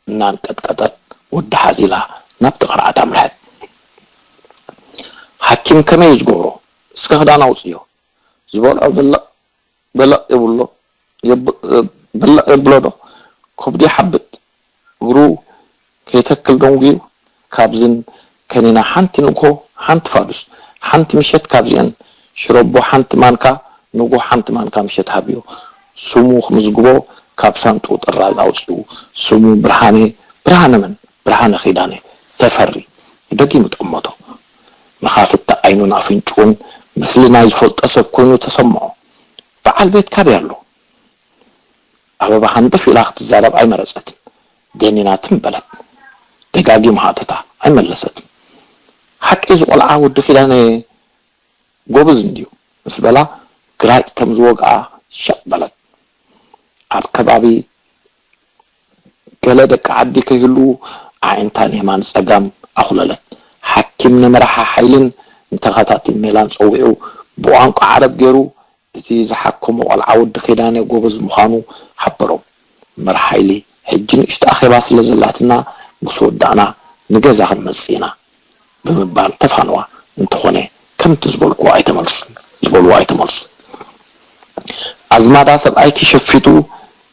እናንቀጥቀጠት ወዲ ሓዚላ ናብቲ ቅርዓት ኣምርሐት። ሓኪም ከመይ እዩ ዝገብሮ? እስከ ክዳን ኣውፅዮ። ዝበልዖ በለቕ በለቕ የብሎ በለቕ የብሎ ዶ? ከብዱ ይሓብጥ። እግሩ ከይተክል ደንጉዩ ካብዝን ከኒና ሓንቲ ንግሆ ሓንቲ ፋዱስ ሓንቲ ምሸት ካብዚአን ሽረቦ ሓንቲ ማንካ ንግሆ ሓንቲ ማንካ ምሸት ሃብዮ ስሙ ክምዝግቦ ካብ ሳንጥኡ ጥራዝ ኣውፂኡ ስሙ ብርሃነ ብርሃነ መን ብርሃነ ኪዳነ ተፈሪ ደጊሙ ጠመቶ። መኻፍቲ ዓይኑን ኣፍንጭኡን ምስሊ ናይ ዝፈልጦ ሰብ ኮይኑ ተሰምዖ። በዓል ቤት ካበይ ኣሎ? ኣበባ ሃንደፍ ኢላ ክትዛረብ ኣይመረጸትን። ደኒና ትም በለት። ደጋጊሙ ሓተታ። ኣይመለሰትን። ሓቂ እዚ ቆልዓ ወዲ ኪዳነ ጎበዝ እንድዩ ምስ በላ ግራጭ ከም ዝወግኣ ሸቕ በለት። ኣብ ከባቢ ገለ ደቂ ዓዲ ከይህልዉ ኣዒንታን የማን ጸጋም ኣኹለለት። ሓኪም ንመራሒ ሓይልን ንተኸታቲል ሜላን ጸዊዑ ብቋንቋ ዓረብ ገይሩ እቲ ዝሓከሞ ቆልዓ ወዲ ኪዳነ ጎበዝ ምዃኑ ሓበሮም። መራሕ ሓይሊ፣ ሕጂ ንእሽቶ ኣኼባ ስለ ዘላትና፣ ምስ ወዳእና ንገዛ ክንመጽእ ኢና ብምባል ተፋነዋ። እንተኾነ ከምቲ ዝበልክዎ ኣይተመልሱን፣ ዝበልዎ ኣይተመልሱን። ኣዝማዳ ሰብኣይኪ ሸፊቱ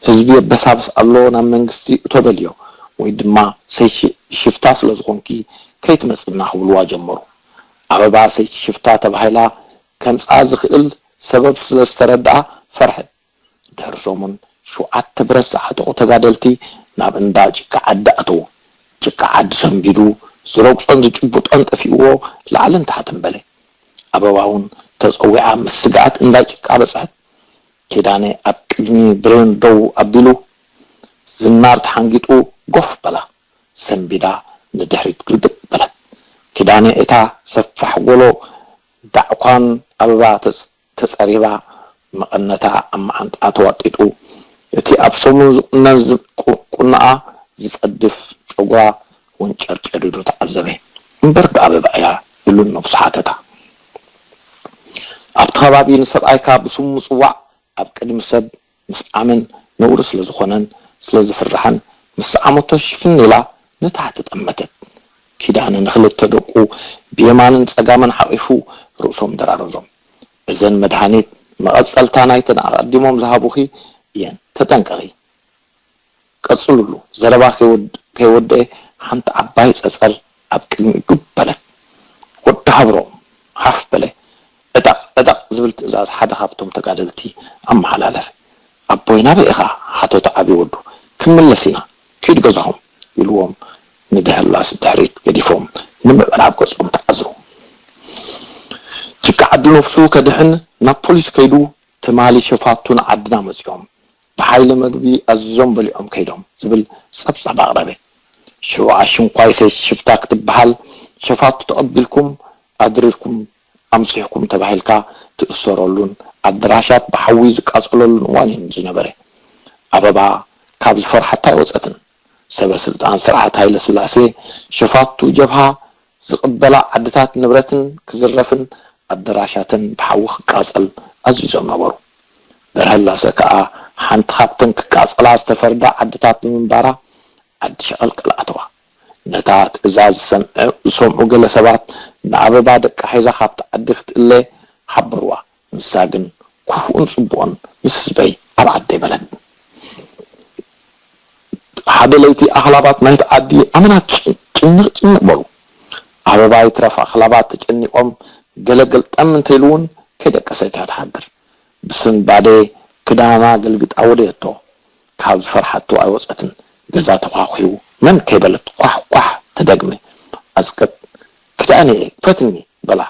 ህዝቢ የበሳብስ ኣሎ፣ ናብ መንግስቲ እቶ በልዮ፣ ወይ ድማ ሰይ ሽ-፣ ሽፍታ ስለ ዝኾንኪ ከይትመጽና ክብልዋ ጀመሩ። ኣበባ ሰይ ሽፍታ ተባሂላ ከምጽኣ ዝኽእል ሰበብ ስለ ዝተረድኣ ፈርሐት። ድሕሪ ሰሙን ሸውዓተ ብረት ዝዓጠቑ ተጋደልቲ ናብ እንዳ ጭቃ ዓዲ ኣተዉ። ጭቃ ዓዲ ሰንቢዱ፣ ዝረግጾን ዝጭብጦን ጠፊእዎ ላዕልን ታሕትን በለ። ኣበባ እውን ተጸዊዓ ምስ ስግኣት እንዳ ጭቃ በጽሐት። ኪዳነ ኣብ ቅድሚ ብሬን ደው ኣቢሉ ዝናር ተሓንጊጡ ጎፍ በላ። ሰንቢዳ ንድሕሪት ግልብጥ በለት። ኪዳነ እታ ሰፋሕ ጎሎ ዳዕኳን ኣበባ ተጽ-፣ ተጸሪባ መቐነታ ኣብ መዓንጣኣ ተዋጢጡ፣ እቲ ኣብ ሰሙን ዝቑነን ዝ-፣ ቁ-፣ ቁኖኣ ዝጸድፍ ጨጉራ ወንጨርጨር ኢሉ ተዓዘበ። እምበር ዶ ኣበባ እያ? ኢሉ ነብሱ ሓተታ። ኣብቲ ከባቢ ንሰብኣይካ ብስሙ ምጽዋዕ ኣብ ቅድሚ ሰብ ምስዓምን ነውሪ ስለ ዝኾነን ስለ ዝፍራሕን፣ ምስ ሰዓመቶ ሽፍን ኢላ ንታሕቲ ጠመተት። ኪዳነ ንኽልተ ደቁ ብየማንን ጸጋምን ሓቒፉ ርእሶም ደራረዞም። እዘን መድሃኒት መቐጸልታ ናይተን ኣቐዲሞም ዝሃቡኺ እየን፣ ተጠንቀቒ። ቀጽሉሉ። ዘረባ ከይወድ-፣ ከይወደኤ ሓንቲ ዓባይ ጸጸር ኣብ ቅድሚኡ ጉብ በለት። ወዲ ሃብሮም ሃፍ በለ። ዕጠቕ ዕጠቕ ዝብል ትእዛዝ ሓደ ካብቶም ተጋደልቲ ኣመሓላለፈ። ኣቦይ ናበይ ኢኻ? ሓተቶ ዓቢ ወዱ። ክንምለስ ኢና። ኪድ ገዛኹም ኢልዎም ንደህላስ ድሕሪት ገዲፎም ንምዕራብ ገጾም ተዓዝሩ። ጭቃ ዓዲ ነብሱ ከድሕን ናብ ፖሊስ ከይዱ ትማሊ ሸፋቱ ንዓድና መጺኦም። ብሓይሊ መግቢ ኣዚዞም በሊዖም ከይዶም ዝብል ጸብጻብ ኣቕረበ። ሽውዓ ሽንኳይ ሰይ ሽፍታ ክትበሃል ሸፋቱ ተቐቢልኩም ኣድሪርኩም ኣምሲሕኩም ተባሂልካ ትእሰረሉን ኣደራሻት ብሓዊ ዝቃጸለሉን እዋን እዩ ዝነበረ። ኣበባ ካብ ዝፈርሓታ ኣይወጸትን። ሰበ ስልጣን ስርዓት ሃይለ ስላሴ ሸፋቱ ጀብሃ ዝቕበላ ዓድታት ንብረትን ክዝረፍን ኣደራሻትን ብሓዊ ክቃጸል ኣዚዞም ነበሩ። ደርሀላሰ ከኣ ሓንቲ ካብተን ክቃጸላ ዝተፈርዳ ዓድታት ብምንባራ ዓዲ ሸቐልቀል ኣተዋ። ነታ ትእዛዝ ዝሰምዐ-፣ ዝሰምዑ ገለ ሰባት ንኣበባ ደቃ ሒዛ ካብቲ ዓዲ ክትእለ ሓበርዋ። ንሳ ግን ክፉእን ጽቡቕን ምስ ህዝበይ ኣብ ዓደይ በለት። ሓደ ለይቲ ኣኽላባት ናይቲ ዓዲ ኣመና ጭ-፣ ጭንቕ ጭንቕ በሉ። ኣበባ ይትረፍ ኣኽላባት ተጨኒቖም ገለ ገልጠም እንተኢሉ እውን ከይደቀሰት እያ ትሓድር። ብስንባደ ክዳና ገልቢጣ ወደየቶ። ካብ ዝፈርሓቶ ኣይወጸትን። ገዛ ተዃኺቡ መን ከይበለት ኳሕ ኳሕ ትደግመ። ኣዝቀጥ ክዳነየ ክፈትኒ በላ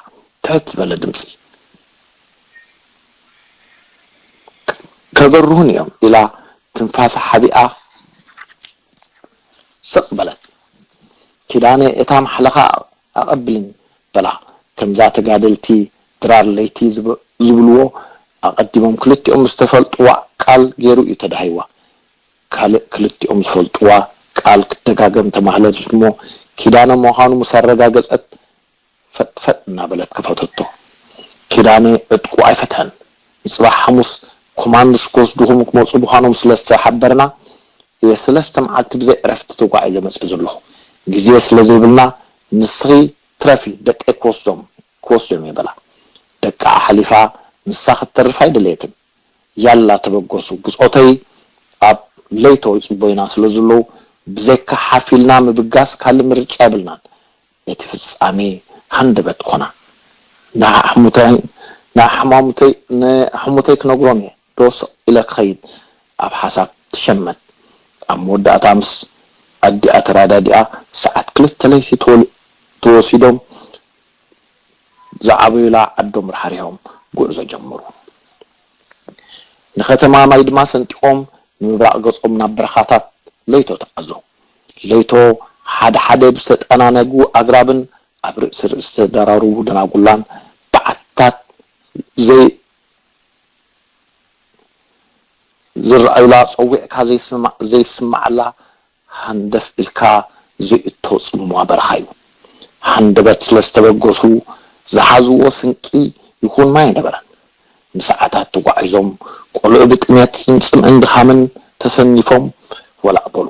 ትሕት ዝበለ ድምጺ። ከገርሁን እዮም ኢላ ትንፋሳ ሓቢኣ ስቕ በለት። ኪዳነ እታ ማሕለኻ ኣቐብልኒ በላ። ከምዛ ተጋደልቲ ድራር ለይቲ ዝብ-፣ ዝብልዎ ኣቐዲሞም ክልቲኦም ዝተፈልጥዋ ቃል ገይሩ እዩ ተዳሂዋ። ካልእ ክልቲኦም ዝፈልጥዋ ቃል ክደጋገም ተማህለለት እሞ ኪዳነ ምዃኑ ምስ ኣረጋገጸት ፈጥፈጥ እናበለት ከፈተቶ። ኪዳነ ዕጥቁ ኣይፈትሐን። ንጽባሕ ሓሙስ ኮማንድስ ክወስዱኹም ክመጹ ምዃኖም ስለ ዝተሓበርና እየ ሰለስተ መዓልቲ ብዘይ ዕረፍቲ ተጓዒዘ መጽእ ዘለኹ። ግዜ ስለ ዘይብልና ንስኺ ትረፊ ደቀይ ክወስዶም፣ ክወስዶም እየ በላ። ደቃ ኣሕሊፋ ንሳ ክትተርፍ ኣይደለየትን። ያላ ተበገሱ ብጾተይ ኣብ ለይቶ ይጽበዩና ስለ ዘለዉ ብዘይካ ሓፍ ኢልና ምብጋስ ካልእ ምርጫ የብልናን። እቲ ፍጻሜ ሃንደበት ኮና። ንሓሙተይ፣ ንሓማሙተይ፣ ንሓሙተይ ክነግሮም እየ ዶ ስቕ ኢለ ክኸይድ ኣብ ሓሳብ ትሸመት። ኣብ መወዳእታ ምስ ኣዲኣ ተረዳዲኣ ሰዓት ክልተ ለይቲ ተወል-፣ ተወሲዶም ዝዓበዩላ ዓዶም ራሕሪሖም ጉዕዞ ጀመሩ። ንከተማ ማይ ድማ ሰንጢቖም ንምብራቕ ገጾም ናብ በረኻታት ለይቶ ተዓዘው። ለይቶ ሓደ ሓደ ብዝተጠናነጉ ኣግራብን ኣብ ርእሲ ርእሲ ዝተደራረቡ ደናጉላን በዓትታት ዘይ-፣ ዝረኣዩላ ጸዊዕካ ዘይስማ-፣ ዘይስማዓላ ሃንደፍ ኢልካ ዘይእቶ ጽምዋ በረኻ እዩ። ሃንደበት ስለ ዝተበገሱ ዝሓዝዎ ስንቂ ይኹን ማይ ኣይነበረን። ንሰዓታት ተጓዒዞም ቆልዑ ብጥሜትን ጽምእን ድኻምን ተሰኒፎም ወላዕ በሉ።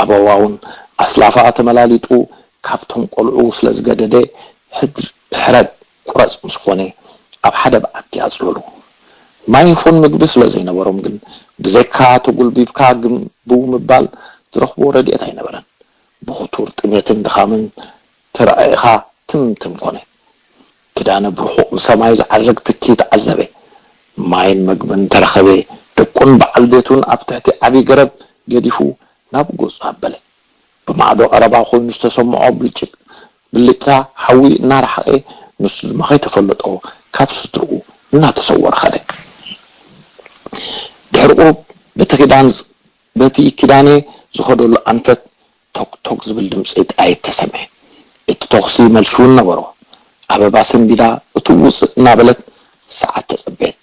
ኣበባ እውን ኣስላፋ ተመላሊጡ ካብቶም ቆልዑ ስለ ዝገደደ፣ ሕረድ ቁረጽ ምስ ኮነ፣ ኣብ ሓደ በዓቲ ኣጽለሉ። ማይ ይኹን ምግቢ ስለ ዘይነበሮም ግን፣ ብዘይካ ተጉልቢብካ ግምብው ምባል ዝረኽብዎ ረድኤት ኣይነበረን። ብኽቱር ጥሜትን ድኻምን ተራኢኻ ትምትም ኮነ። ኪዳነ ብርሑቕ ንሰማይ ዝዓርግ ትኪ ተዓዘበ። ማይን መግብን እንተረኸበ፣ ደቁን በዓል ቤቱን ኣብ ትሕቲ ዓቢ ገረብ ገዲፉ ናብ ገጹ ኣበለ። ብማዕዶ ቀረባ ኮይኑ ዝተሰምዖ ብልጭ-፣ ብልጭታ ሓዊ እናረሓቐ፣ ንሱ ድማ ከይተፈለጦ ካብ ስድርኡ እናተሰወረ ኸደ። ድሕሪ ቁሩብ በቲ ኪዳን፣ በቲ ኪዳነ ዝኸደሉ ኣንፈት ቶክ ቶክ ዝብል ድምፂ ጥራይ ተሰምዐ። እቲ ተኹሲ መልሲ እውን ነበሮ። ኣበባ ሰንቢዳ እትው ውፅእ እናበለት ሰዓት ተፀበየት።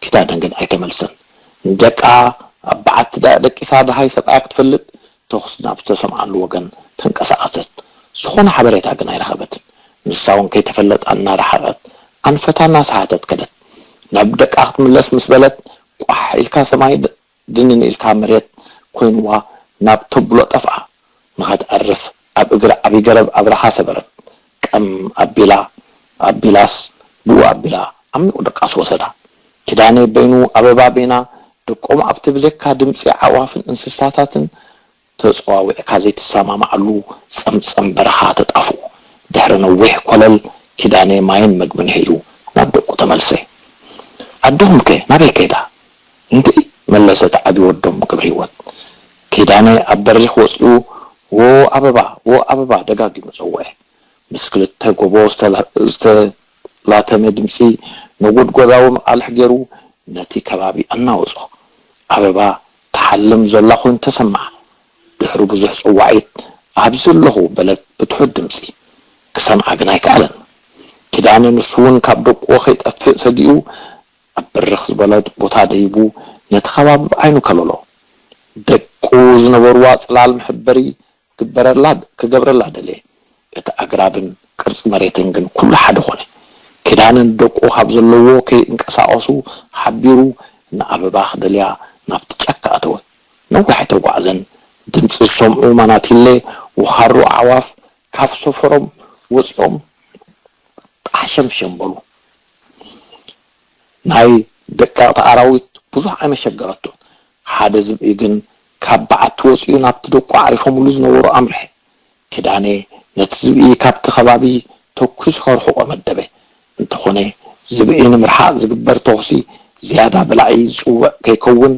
ኪዳነ ግን ኣይተመልሰን። ንደቃ ኣብ በዓቲ ዳ-፣ ደቂሳ ደሃይ ሰብኣያ ክትፈልጥ ተኹሲ ናብ ዝተሰምዓሉ ወገን ተንቀሳቐሰት። ዝኾነ ሓበሬታ ግን ኣይረኸበትን። ንሳ እውን ከይተፈለጣ እናረሓቐት ኣንፈታ እናሰሓተት ከደት። ናብ ደቃ ክትምለስ ምስ በለት ቋሕ ኢልካ ሰማይ ድ-፣ ድንን ኢልካ መሬት ኮይንዋ ናብ ተብሎ ጠፍኣ። ንኸትዐርፍ ኣብ እግሪ ዓቢ ገረብ ኣብርሓ ሰበረት። ቀም ኣቢላ ኣቢላስ ብኡ ኣቢላ ዓሚቑ ድቃስ ወሰዳ። ኪዳነ በይኑ ኣበባ በይና ደቆም ኣብቲ ብዘይካ ድምጺ ኣዕዋፍን እንስሳታትን ተጸዋዊዕካ ዘይትሰማማዓሉ ጸምጸም በረኻ ተጣፍኡ። ድሕሪ ነዊሕ ኮለል ኪዳነ ማይን መግብን ሒዙ ናብ ደቁ ተመልሰ። ኣደኹም ከ ናበይ ከይዳ? እንድዒ መለሰ እቲ ዓቢ ወዶም ገብረሂወት። ኪዳነ ኣብ በሪኽ ወጺኡ፣ "ዎ ኣበባ፣ ዎ ኣበባ" ደጋጊሙ ጸውዐ። ምስ ክልተ ጎቦ ዝተላ-፣ ዝተላተመ ድምጺ ነጎድጓዳዊ መቓልሕ ገይሩ ነቲ ከባቢ ኣናወጾ። ኣበባ ትሓልም ዘላ ኮይኑ ተሰምዓ። ድሕሪ ብዙሕ ጽዋዒት፣ "ኣብዚ ኣለኹ" በለት ብትሑት ድምጺ። ክሰምዓ ግን ኣይከኣለን። ኪዳነ ንሱ እውን ካብ ደቁ ከይጠፍእ ሰጊኡ፣ ኣብ ብርኽ ዝበለ ቦታ ደይቡ ነቲ ከባቢ ብዓይኑ ከለሎ። ደቁ ዝነበርዋ ጽላል መሕበሪ ክግበረላ፣ ክገብረላ ደለየ። እቲ ኣግራብን ቅርጺ መሬትን ግን ኩሉ ሓደ ኾነ። ኪዳነ ንደቁ ካብ ዘለዎ ከይንቀሳቐሱ ሓቢሩ ንኣበባ ክደልያ ናብቲ ጫካ ኣተወ። ነዊሕ ኣይተጓዕዘን። ድምጺ ዝሰምዑ ማናቲለ ወኻሩ ኣዕዋፍ ካብ ሰፈሮም ወጺኦም ጣሕሸምሸም በሉ። ናይ ደቀቕቲ ኣራዊት ብዙሕ ኣይመሸገረቶን። ሓደ ዝብኢ ግን ካብ በዓቲ ወጺኡ ናብቲ ደቁ ኣዕሪፎምሉ ዝነበሩ ኣምርሐ። ኪዳነ ነቲ ዝብኢ ካብቲ ከባቢ ተኲሱ ከርሕቖ መደበ። እንተኾነ፣ ዝብኢ ንምርሓቕ ዝግበር ተኹሲ ዝያዳ በላዒ ዝጽውዕ ከይከውን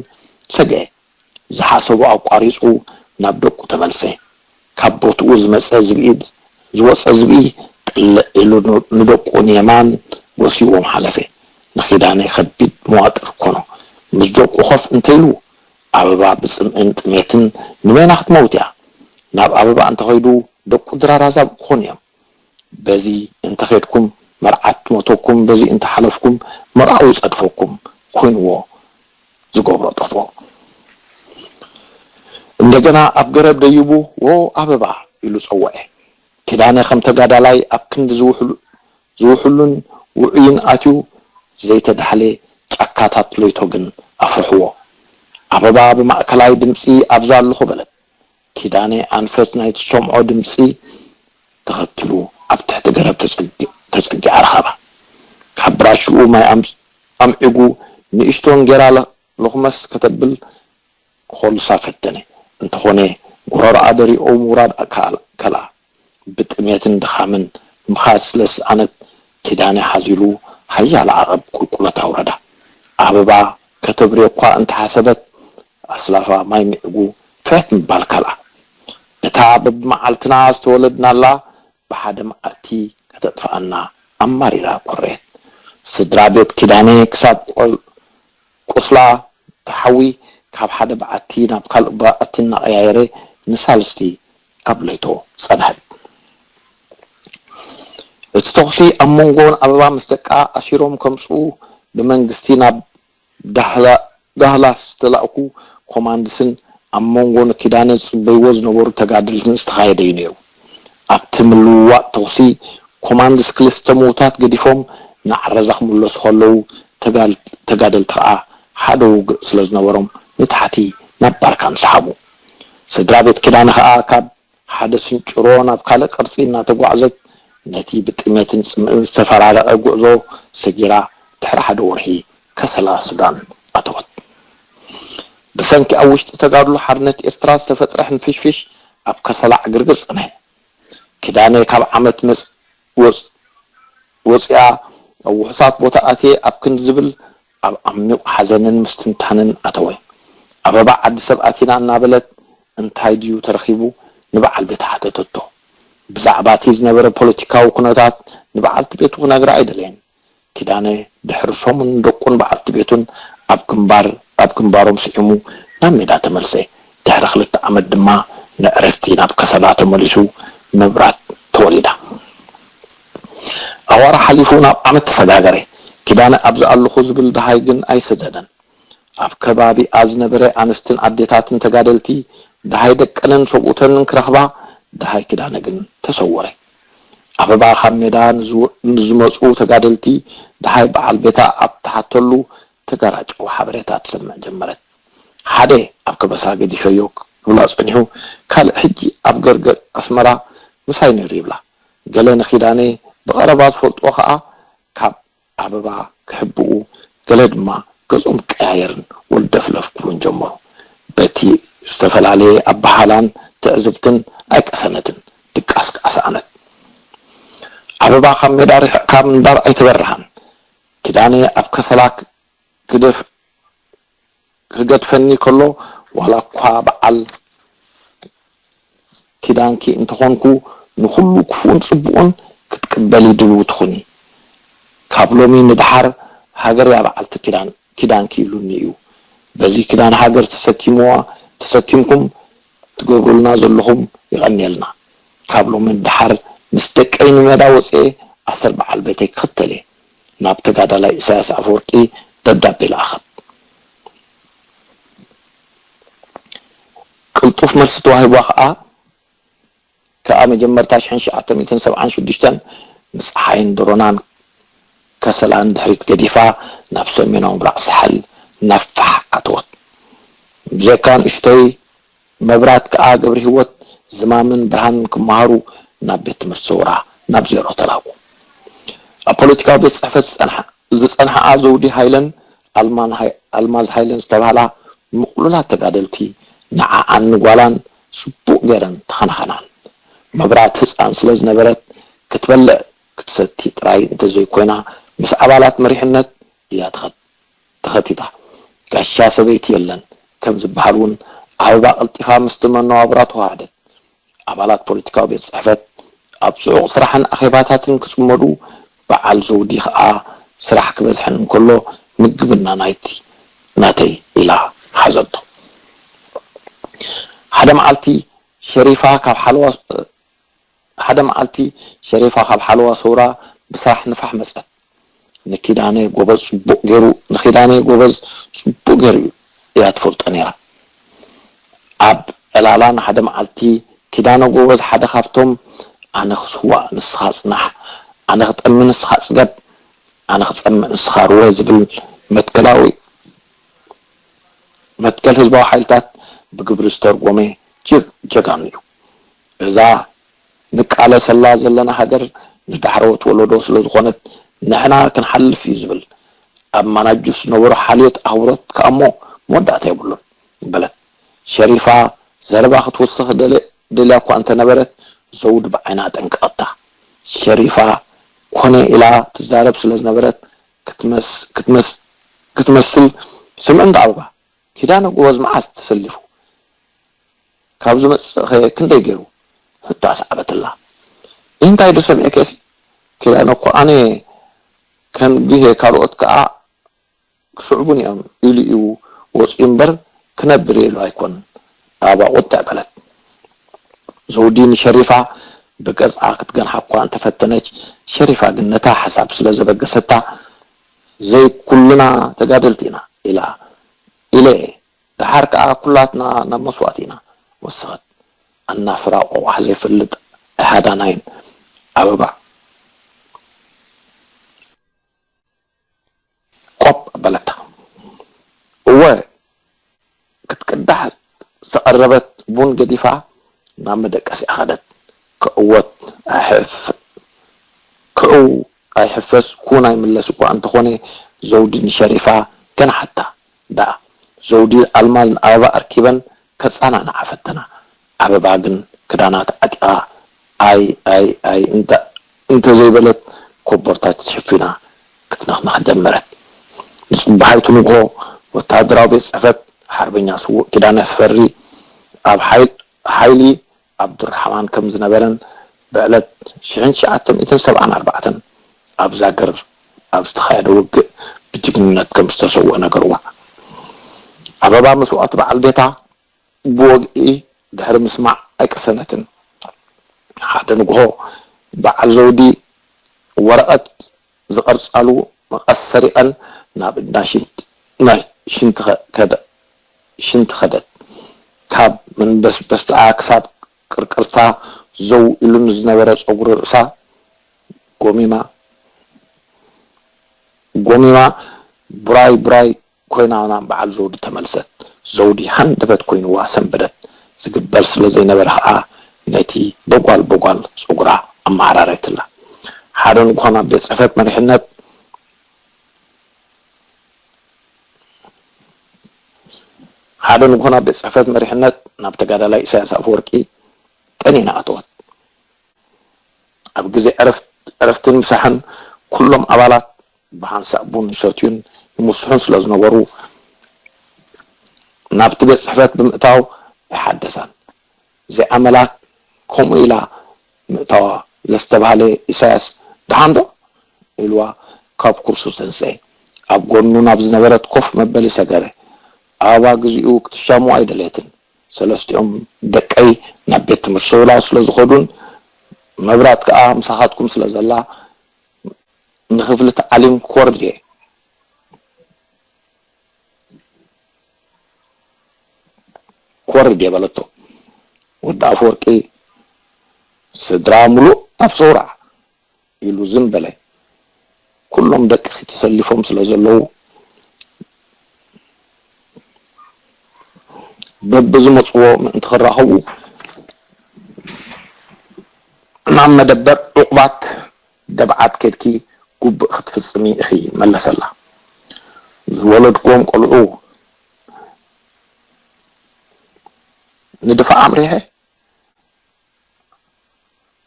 ሰግአ። ዝሓሰቦ ኣቋሪጹ ናብ ደቁ ተመልሰ። ካብ ቦትኡ ዝመጸ ዝብኢ፣ ዝወጸ ዝብኢ ጥልዕ ኢሉ ን-፣ ንደቁ ንየማን ጎስይዎም ሓለፈ። ንኪዳነ ከቢድ መዋጥር ኮኖ። ምስ ደቁ ኮፍ እንተኢሉ፣ ኣበባ ብጽምእን ጥሜትን "ንበይና ክትመውት እያ። ናብ ኣበባ እንተኸይዱ ደቁ ድራር ኣዛብእ ክኾኑ እዮም። በዚ እንተኸድኩም መርዓት ሞተኩም፣ በዚ እንተሓለፍኩም መርዓዊ ጸድፈኩም" ኮይንዎ ዝገብሮ ጠፍኦ። እንደገና ኣብ ገረብ ደይቡ "ዎ ኣበባ" ኢሉ ጸውዐ። ኪዳነ ከም ተጋዳላይ ኣብ ክንዲ ዝውሕሉ-፣ ዝውሕሉን ውዑይን ኣትዩ ዘይተዳሕለ ጫካታት ለይቶ ግን ኣፍርሕዎ። ኣበባ ብማእከላይ ድምጺ "ኣብዛ ኣለኹ" በለት። ኪዳነ ኣንፈት ናይ ትሰምዖ ድምጺ ተኸቲሉ ኣብ ትሕቲ ገረብ ተጸጊ-፣ ተጸጊዓ ረኸባ። ካብ ብራሽኡ ማይ ኣም-፣ ኣምዒጉ ንእሽቶ እንጌራ ለ-፣ ሎኽመስ ከተብል ኮልሳ ፈተነ። እንተኾነ፣ ጎረሮኣ ደሪቑ ምውራድ ኣካል-፣ ከልኣ። ብጥሜትን ድኻምን ምኻድ ስለ ዝሰኣነት፣ ኪዳነ ሓዚሉ ሓያል ዓቐብ ቁልቁለት ኣውረዳ። ኣበባ ከተብርዮ እኳ እንተሓሰበት፣ ኣስላፋ ማይ ምዒጉ ፍሕት ምባል ከልኣ። እታ በብመዓልትና ዝተወለድናላ ብሓደ መዓልቲ ከተጥፍኣና ኣማሪራ ኮረየት። ስድራ ቤት ኪዳነ ክሳብ ቆል-፣ ቁስላ እቲ ሓዊ ካብ ሓደ በዓቲ ናብ ካልእ በዓቲ እናቐያየረ ንሳልስቲ ኣብ ለይቶ ጸንሐት። እቲ ተኹሲ ኣብ መንጎ ኣበባ ምስ ደቃ ኣሲሮም ከምጽኡ ብመንግስቲ ናብ ዳህላ-፣ ዳህላስ ዝተላእኩ ኮማንድስን ኣብ መንጎ ንኪዳነ ዝጽበይዎ ዝነበሩ ተጋደልትን ዝተኻየደ እዩ ነይሩ። ኣብቲ ምልውዋጥ ተኹሲ ኮማንድስ ክልተ ምዉታት ገዲፎም ንዓረዛ ክምለሱ ከለዉ፣ ተጋል-፣ ተጋደልቲ ከኣ ሓደ ውግእ ስለ ዝነበሮም ንታሕቲ ናብ ባርካን ሰሓቡ። ስድራ ቤት ኪዳነ ከኣ ካብ ሓደ ስንጭሮ ናብ ካልእ ቅርጺ እናተጓዕዘት፣ ነቲ ብጥሜትን ጽምእን ዝተፈራረቐ ጉዕዞ ሰጊራ፣ ድሕሪ ሓደ ወርሒ ከሰላ ሱዳን ኣተወት። ብሰንኪ ኣብ ውሽጢ ተጋድሎ ሓርነት ኤርትራ ዝተፈጥረ ሕንፍሽፍሽ ኣብ ከሰላ ዕግርግር ጸንሐ። ኪዳነ ካብ ዓመት መጽ-፣ ወጽ-፣ ወጺኣ ኣብ ውሑሳት ቦታ ኣትየ ኣብ ክንዲ ዝብል ኣብ ዓሚቕ ሓዘንን ምስትንታንን ኣተወ። ኣበባ ዓዲ ሰብ ኣቲና እናበለት እንታይ ድዩ ተረኺቡ ንበዓል ቤታ ሓተተቶ። ብዛዕባ እቲ ዝነበረ ፖለቲካዊ ኩነታት ንበዓልቲ ቤቱ ክነግራ ኣይደለየን። ኪዳነ ድሕሪ ሰሙን ደቁን በዓልቲ ቤቱን ኣብ ግንባር ኣብ ግንባሮም ስዒሙ ናብ ሜዳ ተመልሰ። ድሕሪ ክልተ ዓመት ድማ ንዕረፍቲ ናብ ከሰላ ተመሊሱ። መብራት ተወሊዳ። ኣዋራ ሓሊፉ ናብ ዓመት ተሰጋገረ። ኪዳነ ኣብዚ ኣለኹ ዝብል ደሃይ ግን ኣይሰደደን። ኣብ ከባቢኣ ዝነበረ ኣንስትን ኣዴታትን ተጋደልቲ ደሃይ ደቀንን ሰብኡተንን ክረኽባ፣ ደሃይ ኪዳነ ግን ተሰወረ። ኣበባ ካብ ሜዳ ንዝወ-፣ ንዝመጹ ተጋደልቲ ደሃይ በዓል ቤታ ኣብ ትሓተሉ ተጋራጨዊ ሓበሬታ ትሰምዕ ጀመረት። ሓደ ኣብ ከበሳ ገዲፈዮ ክብላ ጸኒሑ፣ ካልእ ሕጂ ኣብ ገርገር ኣስመራ ምሳይ ነይሩ ይብላ። ገለ ንኪዳነ ብቐረባ ዝፈልጥዎ ከኣ ካብ ኣበባ ክሕብኡ፣ ገለ ድማ ገጾም ቀያየርን ወልደፍለፍ ክብሉን ጀመሩ። በቲ ዝተፈላለየ ኣበሃላን ትዕዝብትን ኣይቀሰነትን፣ ድቃስ ከኣ ሰኣነት። ኣበባ ካብ ሜዳ ርሒቕካ ምንባር ኣይተበርሃን። ኪዳነ ኣብ ከሰላ ክደፍ-፣ ክገድፈኒ ከሎ፣ ዋላ እኳ በዓል ኪዳንኪ እንተኾንኩ፣ ንኹሉ ክፉእን ጽቡቕን ክትቅበሊ ድልው ትኹኒ። ካብ ሎሚ ንደሓር ሃገር እያ በዓልቲ ኪዳን፣ ኪዳንኪ ኢሉኒ እዩ። በዚ ኪዳን ሃገር ተሰኪምዋ፣ ተሰኪምኩም ትገብሩልና ዘለኹም የቐንየልና። ካብ ሎሚ ንደሓር ምስ ደቀይ ንሜዳ ወፅኤ ኣሰር በዓል ቤተይ ክኽተል እየ። ናብ ተጋዳላይ ኢሳያስ ኣፈወርቂ ደብዳቤ ለኣኸት። ቅልጡፍ መልሲ ተዋሂቧ ከኣ፣ ከኣ መጀመርታ ሽሕን ትሽዓተ ሚእትን ሰብዓን ሽዱሽተን ንጸሓይን ድሮናን ከሰላን ድሕሪት ገዲፋ ናብ ሰሜናዊ ምብራቕ ሳሕል ናብ ፋሕ ኣተወት። ብዘይካ ንእሽቶይ መብራት ከኣ ገብረሂወት ዝማምን ብርሃንን ክመሃሩ ናብ ቤት ትምህርቲ ሰውራ ናብ ዜሮ ተላብኡ። ኣብ ፖለቲካዊ ቤት ጽሕፈት ዝጸንሓ-፣ ዝጸንሓኣ ዘውዲ ሃይለን ኣልማን ሃይ-፣ ኣልማዝ ሃይለን ዝተባህላ ምቕሉላት ተጋደልቲ ንዓኣን ንጓላን ጽቡቕ ገይረን ተኸናኸናን። መብራት ህጻን ስለ ዝነበረት ክትበልዕ ክትሰቲ ጥራይ እንተዘይኮይና ምስ ኣባላት መሪሕነት እያ ትኸ-፣ ተኸቲታ። ጋሻ ሰበይቲ የለን ከም ዝበሃል እውን ኣበባ ቀልጢፋ ምስቲ መነባብራ ተዋሃደት። ኣባላት ፖለቲካዊ ቤት ጽሕፈት ኣብ ጽዑቕ ስራሕን ኣኼባታትን ክጽመዱ፣ በዓል ዘውዲ ኸኣ ስራሕ ክበዝሐን እንከሎ ምግብና ናይቲ ናተይ ኢላ ሓዘቶ። ሓደ መዓልቲ ሸሪፋ ካብ ሓለዋ ሓደ መዓልቲ ሸሪፋ ካብ ሓለዋ ሰውራ ብስራሕ ንፋሕ መጸት። ንኪዳነ ጎበዝ ጽቡቕ ገይሩ ንኪዳነ ጎበዝ ጽቡቕ ገይሩ እያ ትፈልጦ ነይራ። ኣብ ዕላላ ንሓደ መዓልቲ ኪዳነ ጎበዝ ሓደ ካብቶም ኣነ ክስዋእ ንስኻ ጽናሕ፣ ኣነ ክጠሚ ንስኻ ጽገብ፣ ኣነ ክጸምእ ንስኻ ርወ ዝብል መትከላዊ መትከል ህዝባዊ ሓይልታት ብግብሪ ዝተርጎመ ጀ-፣ ጀጋኑ እዩ። እዛ ንቃለሰላ ዘለና ሃገር ንዳሕረዎት ወለዶ ስለ ዝኾነት ንሕና ክንሓልፍ እዩ ዝብል ኣብ ማናጁ ዝነበሮ ሓልዮት ኣኽብሮት ከኣ እሞ መወዳእታ የብሉን በለት። ሸሪፋ ዘረባ ክትውስኽ ደለ-፣ ደልያ እኳ እንተነበረት ዘውዲ ብዓይና ኣጠንቀቐታ። ሸሪፋ ኮነ ኢላ ትዛረብ ስለ ዝነበረት ክትመስ-፣ ክትመስ-፣ ክትመስል ስምዒ እንዳ ኣበባ ኪዳነ ጎበዝ መዓስ ተሰሊፉ ካብ ዝመጽእ ኸ ክንደይ ገይሩ? ሕቶ ኣስዓበትላ። እንታይ ዶ ሰሚዕኪ ኢኺ? ኪዳነ እኮ ኣነ ከንብሄ ካልኦት ከኣ ክስዕቡን እዮም ኢሉ እዩ ወጺኡ እምበር ክነብር ኢሉ ኣይኮን። ኣባ ቁጥዕ በለት። ዘውዲ ንሸሪፋ ብገዝኣ ክትገንሓ እኳ እንተፈተነች፣ ሸሪፋ ግን ነታ ሓሳብ ስለ ዘበገሰታ ዘይኩልና ተጋደልቲ ኢና ኢላ ኢለ እየ። ደሓር ከኣ ኩላትና ናብ መስዋእቲ ኢና ወሰኸት። ኣናፍራ ቆቋሕ ዘይፈልጥ ኣይሃዳናይን ኣበባ። ቆብ ኣበለታ። እወ ክትቅዳሕ ዝተቐረበት ቡን ገዲፋ ናብ መደቀሲኣ ከደት። ክእወት ኣይሕፍ-፣ ክእው ኣይሕፈስ፣ ኩን ኣይምለስ እኳ እንተኾነ፣ ዘውዲ ንሸሪፋ ገና ሓታ ደኣ። ዘውዲ ኣልማዝ ንኣበባ ኣርኪበን ከጸናንዓ ፈተና። ኣበባ ግን ክዳና ተዓጢቓ፣ ኣይ፣ ኣይ፣ ኣይ፣ እንተ፣ እንተ ዘይበለት፣ ኮቦርታ ተሸፊና ክትነኽነኽ ጀመረት። ንጽባሒቱ ንግሆ፣ ወተሃደራዊ ቤት ጽሕፈት ሓርበኛ ስዉእ ኪዳነ ተፈሪ ኣብ ሓይል-፣ ሓይሊ ኣብዱራሕማን ከም ዝነበረን፣ ብዕለት ሽሕን ትሽዓተ ሚእትን ሰብዓን ኣርባዕተን ኣብ ዛግር ኣብ ዝተኻየደ ውግእ ብጅግንነት ከም ዝተሰውአ ነገርዋ። ኣበባ መስዋእቲ በዓል ቤታ ብወግዒ ድሕሪ ምስማዕ ኣይቀሰነትን። ሓደ ንግሆ በዓል ዘውዲ ወረቐት ዝቐርጻሉ መቐስ ሰሪቐን ናብ እንዳ ሽንት-፣ ናይ ሽንቲ ኸ-፣ ከደ-፣ ሽንቲ ከደት። ካብ መንበስበስታኣ ክሳብ ቅርቅርታ ዘው ኢሉ ንዝነበረ ጸጉሪ ርእሳ ጎሚማ፣ ጎሚማ ብራይ ብራይ ኮይና ናብ በዓል ዘውዲ ተመልሰት። ዘውዲ ሃንደበት ኮይንዋ ሰንበደት። ዝግበር ስለ ዘይነበረ ኸኣ ነቲ በጓል በጓል ጸጉራ ኣመዓራረየትላ። ሓደ ንግሆ ናብ ቤት ጽሕፈት መሪሕነት፣ ሓደ ንግሆ ናብ ቤት ጽሕፈት መሪሕነት ናብ ተጋዳላይ ኢሳያስ ኣፈወርቂ ጠኒና ኣተወት። ኣብ ግዜ ዕረፍት-፣ ዕረፍትን ምሳሕን ኩሎም ኣባላት ብሃንሳእ ቡን ይሰትዩን ይምስሑን ስለ ዝነበሩ፣ ናብቲ ቤት ጽሕፈት ብምእታው ኣይሓደሳን። እዚኣ መላክ ከምኡ ኢላ ምእታዋ ዘስተብሃለ ኢሳያስ፣ "ደሓን ዶ?" ኢልዋ ካብ ኩርሱ ተንስኤ። ኣብ ጎኑ ናብ ዝነበረት ኮፍ መበሊ ሰገረ። ኣበባ ግዚኡ ክትሻሙ ኣይደለየትን። ሰለስቲኦም ደቀይ ናብ ቤት ትምህርቲ ሰውራ ስለ ዝኸዱን መብራት ከኣ ምሳኻትኩም ስለ ዘላ፣ ንክፍሊ ተዓሊም ክወርድ እየ፣ ክወርድ እየ በለቶ። ወዲ ኣፈወርቂ፣ "ስድራ ምሉእ ኣብ ሰውራ" ኢሉ ዝም በለ። ኩሎም ደቅኺ ተሰሊፎም ስለ ዘለዉ፣ በብዝመጽዎ ምእንቲ ክራኸቡ፣ ናብ መደበር ዕቑባት ደብዓት ኬድኪ ጉብእ ክትፍጽሚ ኢኺ፣ መለሰላ። ዝወለድክዎም ቆልዑ ንድፋዕ ኣምሪሐ፣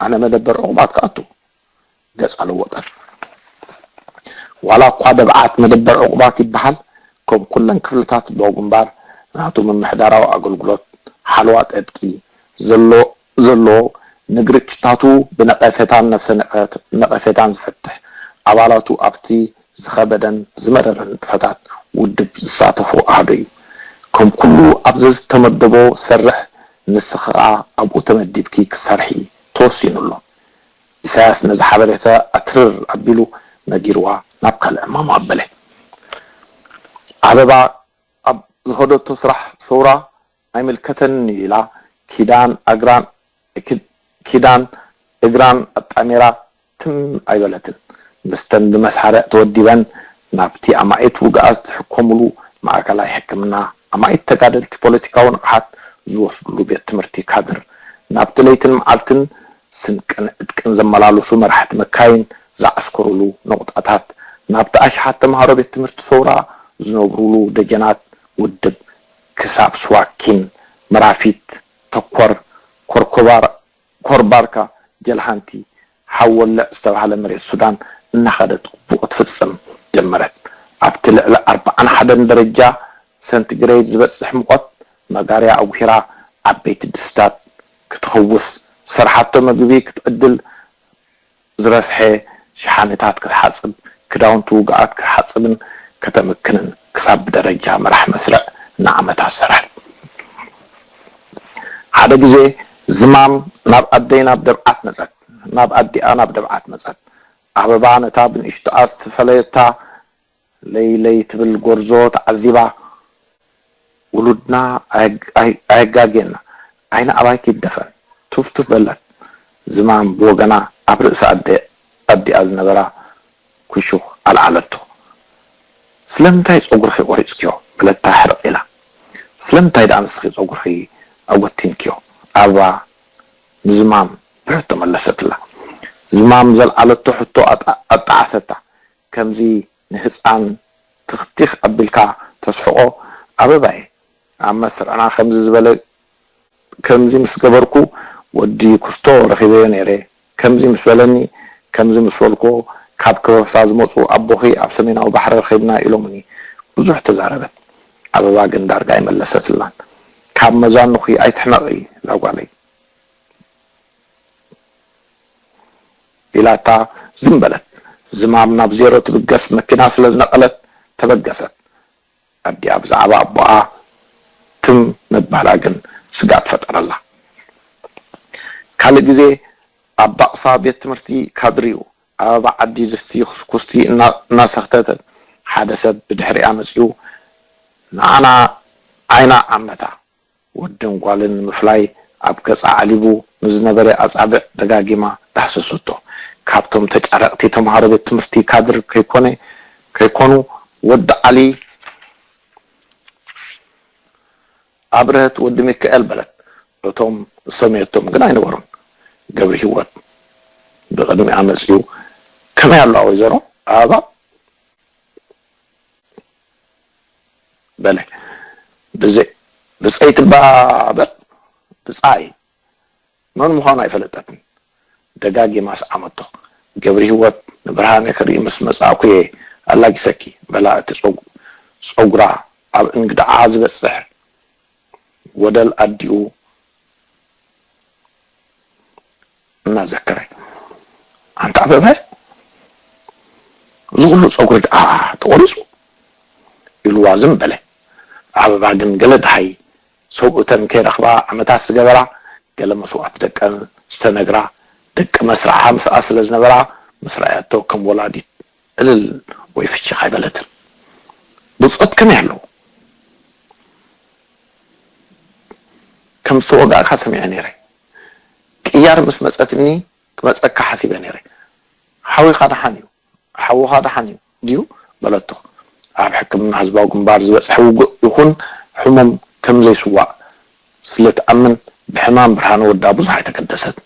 ኣነ መደበር ዕቑባት ክኣቱ። ገጻ ለወጠት። ዋላ እኳ ደብዓት መደበር ዕቑባት ይበሃል፣ ከም ኩለን ክፍልታት ህዝባዊ ግንባር፣ ናቱ ምምሕዳራዊ ኣገልግሎት፣ ሓለዋ ጠብቂ፣ ዘሎ፣ ዘሎ፣ ንግርጭታቱ ብነቐፌታን ነፍሰ ነቐት-፣ ነቐፌታን ዝፈትሕ፣ ኣባላቱ ኣብቲ ዝኸበደን ዝመረረን ንጥፈታት ውድብ ዝሳተፎ ኣሃዱ እዩ። ከም ኩሉ ኣብዚ ዝተመደቦ ዝሰርሕ፣ ንስኺ ኸኣ ኣብኡ ተመዲብኪ ክትሰርሒ ተወሲኑ ኣሎ። ኢሳያስ ነዚ ሓበሬታ ኣትርር ኣቢሉ ነጊርዋ ናብ ካልእ ዕማሙ ኣበለ። ኣበባ ኣብ ዝኸደቶ ስራሕ ሰውራ ኣይምልከተንን እዩ ኢላ ኪዳን ኣግራን፣ ኪ-፣ ኪዳን እግራን ኣጣሚራ ትም ኣይበለትን። ምስተን ብመሳርዕ ተወዲበን ናብቲ ኣማኢት ውግኣት ዝሕከሙሉ ማእከላይ ሕክምና፣ ኣማኢት ተጋደልቲ ፖለቲካዊ ንቕሓት ዝወስድሉ ቤት ትምህርቲ ካድር፣ ናብቲ ለይትን መዓልትን ስንቅን ዕጥቅን ዘመላልሱ መራሕቲ መካይን ዝዓስከሩሉ ነቑጣታት፣ ናብቲ ኣሽሓት ተምሃሮ ቤት ትምህርቲ ሰውራ ዝነብሩሉ ደጀናት ውድብ፣ ክሳብ ስዋኪን፣ መራፊት፣ ተኮር፣ ኮርኮባር፣ ኮርባርካ፣ ጀልሃንቲ፣ ሓወለዕ ዝተባህለ መሬት ሱዳን እናኸደት ግቡእ ክትፍጽም ጀመረት። ኣብቲ ልዕሊ ኣርብዓን ሓደን ደረጃ ሰንቲግሬድ ዝበጽሕ ሙቐት መጋርያ ኣጉሂራ፣ ዓበይቲ ድስታት ክትኸውስ፣ ዝሰርሓቶ መግቢ ክትዕድል፣ ዝረስሐ ሸሓኒታት ክትሓጽብ፣ ክዳውንቲ ውጉኣት ክትሓጽብን ከተምክንን ክሳብ ብደረጃ መራሕ መስርዕ ንዓመታት ሰርሐት። ሓደ ግዜ ዝማም ናብ ኣደይ ናብ ደብዓት መጸት፣ ናብ ኣዲኣ ናብ ደብዓት መጸት። ኣበባ ነታ ብንእሽቶኣ ዝተፈለየታ ለይለይ ትብል ጎርዞ ተዓዚባ፣ "ውሉድና ኣየግ-፣ ኣይ-፣ ኣየጋግየና፣ ዓይኒ ኣባይኪ ይደፈን!" ቱፍቱፍ በለት። ዝማም ብወገና ኣብ ርእሲ ኣደ-፣ ኣዲኣ ዝነበራ ኩሹኽ ኣልዓለቶ። "ስለምንታይ ጸጉርኺ ቆሪጽክዮ?" በለታ ሕርቕ ኢላ። "ስለምንታይ ደኣ ንስኺ ጸጉርኺ ኣጎቲንክዮ? ኣበባ ንዝማም ብሕቶ መለሰትላ። ዝማም ዘልዓለቶ ሕቶ ኣጣ- ኣጣዓሰታ። ከምዚ ንህፃን ትኽቲኽ ኣቢልካ ተስሕቖ? ኣበባየ፣ ኣብ መስርዕና ከምዚ ዝበለ ከምዚ ምስ ገበርኩ ወዲ ኩስቶ ረኺበዮ ነይረ። ከምዚ ምስ በለኒ፣ ከምዚ ምስ በልኩዎ፣ ካብ ከበሳ ዝመፁ ኣቦኺ ኣብ ሰሜናዊ ባሕሪ ረኺብና ኢሎምኒ። ብዙሕ ተዛረበት። ኣበባ ግን ዳርጋ ኣይመለሰትላን። ካብ መዛኑኺ ኣይትሕመቒ እዛ ጓለይ ኢላታ ዝም በለት። ዝማም ናብ ዜሮ ትብገስ መኪና ስለ ዝነቐለት ተበገሰት። ኣዲኣ ብዛዕባ ኣቦኣ ትም ምባላ ግን ስግኣት ፈጠረላ። ካልእ ግዜ ኣብ ባቕሳ ቤት ትምህርቲ ካድርዩ ኣበባ ዓዲ ድስቲ ኩስኩስቲ እና- እናሰኽተተት ሓደ ሰብ ብድሕሪኣ መጺኡ ንዓና ዓይና ዓመታ። ወድን ጓልን ንምፍላይ ኣብ ገጻ ኣዕሊቡ ንዝነበረ ኣጻብዕ ደጋጊማ ዳህሰሰቶ። ካብቶም ተጫረቕቲ ተምሃሮ ቤት ትምህርቲ ካድር ከይኮነ ከይኮኑ ወዲ ዓሊ ኣብርሀት ወዲ ሚካኤል በለት። እቶም ዝሰመየቶም ግን ኣይነበሩን። ገብረ ህይወት ብቕድሚኣ መጺኡ ከመይ ኣለዋ ወይዘሮ ኣበባ? በለ። ብዘይ ብጸይቲ እባ በል ብጻይ መን ምዃኑ ኣይፈለጠትን። ደጋጊማ ሰዓመቶ። ገብረ ህይወት ንብርሃነ ክርኢ ምስ መጻእኩ እየ ኣላጊሰኪ በላ እቲ ጸጉ- ጸጉራ ኣብ እንግድዓ ዝበጽሕ ወደል ኣዲኡ እናዘከረ። ኣንታ ኣበበ እዚ ኩሉ ጸጉሪ ደኣ ተቖሪጹ ኢልዋ ዝም በለ። ኣበባ ግን ገለ ደሃይ ሰብኡተን ከይረኽባ ዓመታት ዝገበራ ገለ መስዋእቲ ደቀን ዝተነግራ ደቂ መስርዓ ምስኣ ስለ ዝነበራ ምስ ረኣያቶ ከም ወላዲት እልል ወይ ፍሽኽ ኣይበለትን። ብጾት ከመይ ኣለዉ? ከም ዝተወጋእካ ሰሚዐ ነይረ። ቅያር ምስ መጸትኒ ክመጸካ ሓሲበ ነይረ። ሓዊኻ ደሓን እዩ፣ ሓውኻ ደሓን እዩ ድዩ? በለቶ። ኣብ ሕክምና ህዝባዊ ግንባር ዝበጽሐ ውግእ ይኹን ሕሙም ከም ዘይስዋእ ስለ ትኣምን ብሕማም ብርሃነ ወዳ ብዙሕ ኣይተገደሰት።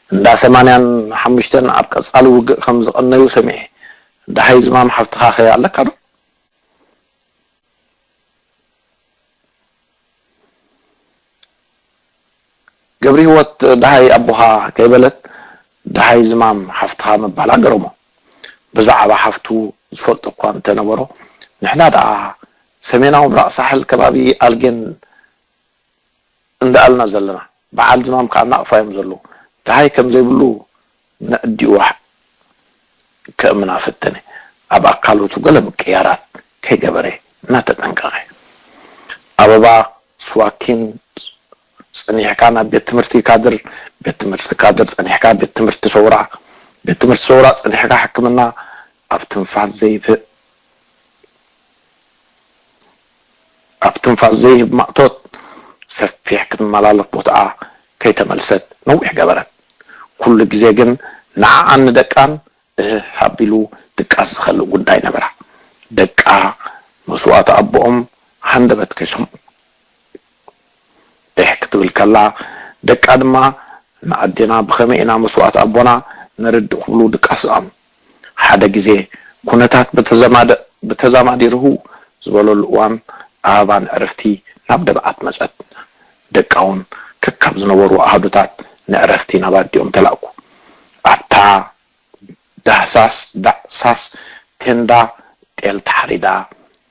እንዳ ሰማንያን ሓሙሽተን ኣብ ቀጻሊ ውግእ ከም ዝቐነዩ ሰሚዐ። ደሃይ ዝማም ሓፍትኻ ከ ኣለካ ዶ? ገብረ ህይወት ደሃይ ኣቦኻ ከይበለት ደሃይ ዝማም ሓፍትኻ ምባላ ገረሞ። ብዛዕባ ሓፍቱ ዝፈልጦ እኳ እንተነበሮ ንሕና ደኣ ሰሜናዊ ምብራቕ ሳሕል ከባቢ ኣልጌን እንዳኣልና ዘለና በዓል ዝማም ከዓ ናቕፋ እዮም ዘለዉ። ደሃይ ከም ዘይብሉ ነዕዲኡ ከእምና ፈተነ። ኣብ ኣካሎቱ ገለ ምቅያራት ከይገበረ እናተጠንቀቐ። ኣበባ ስዋኪን ጸኒሕካ ናብ ቤት ትምህርቲ ካድር፣ ቤት ትምህርቲ ካድር ጸኒሕካ ቤት ትምህርቲ ሰውራ፣ ቤት ትምህርቲ ሰውራ ጸኒሕካ ሕክምና ኣብ ትንፋስ ዘይብህእ ኣብ ትንፋስ ዘይህብ ማእቶት ሰፊሕ ክትመላለፍ ቦትኣ ከይተመልሰት ነዊሕ ገበረት። ኩሉ ግዜ ግን ንዓኣን ንደቃን እህህ ኣቢሉ ድቃስ ዝኸልእ ጉዳይ ነበራ። ደቃ መስዋእቲ ኣቦኦም ሃንደበት ከይሰምዑ እሕ ክትብል ከላ ደቃ ድማ ንኣዴና ብኸመይ ኢና መስዋእቲ ኣቦና ነርድእ ክብሉ ድቃስ ዝኣምኑ። ሓደ ግዜ ኩነታት ብተዘማደ ብተዛማዲ ርህው ዝበለሉ እዋን ኣበባ ንዕረፍቲ ናብ ደብዓት መጸት። ደቃ እውን ከካብ ዝነበሩ ኣሃዱታት ንዕረፍቲ ናብ ኣዲኦም ተላእኩ። ኣብታ ዳህሳስ ዳዕሳስ ቴንዳ ጤል ተሓሪዳ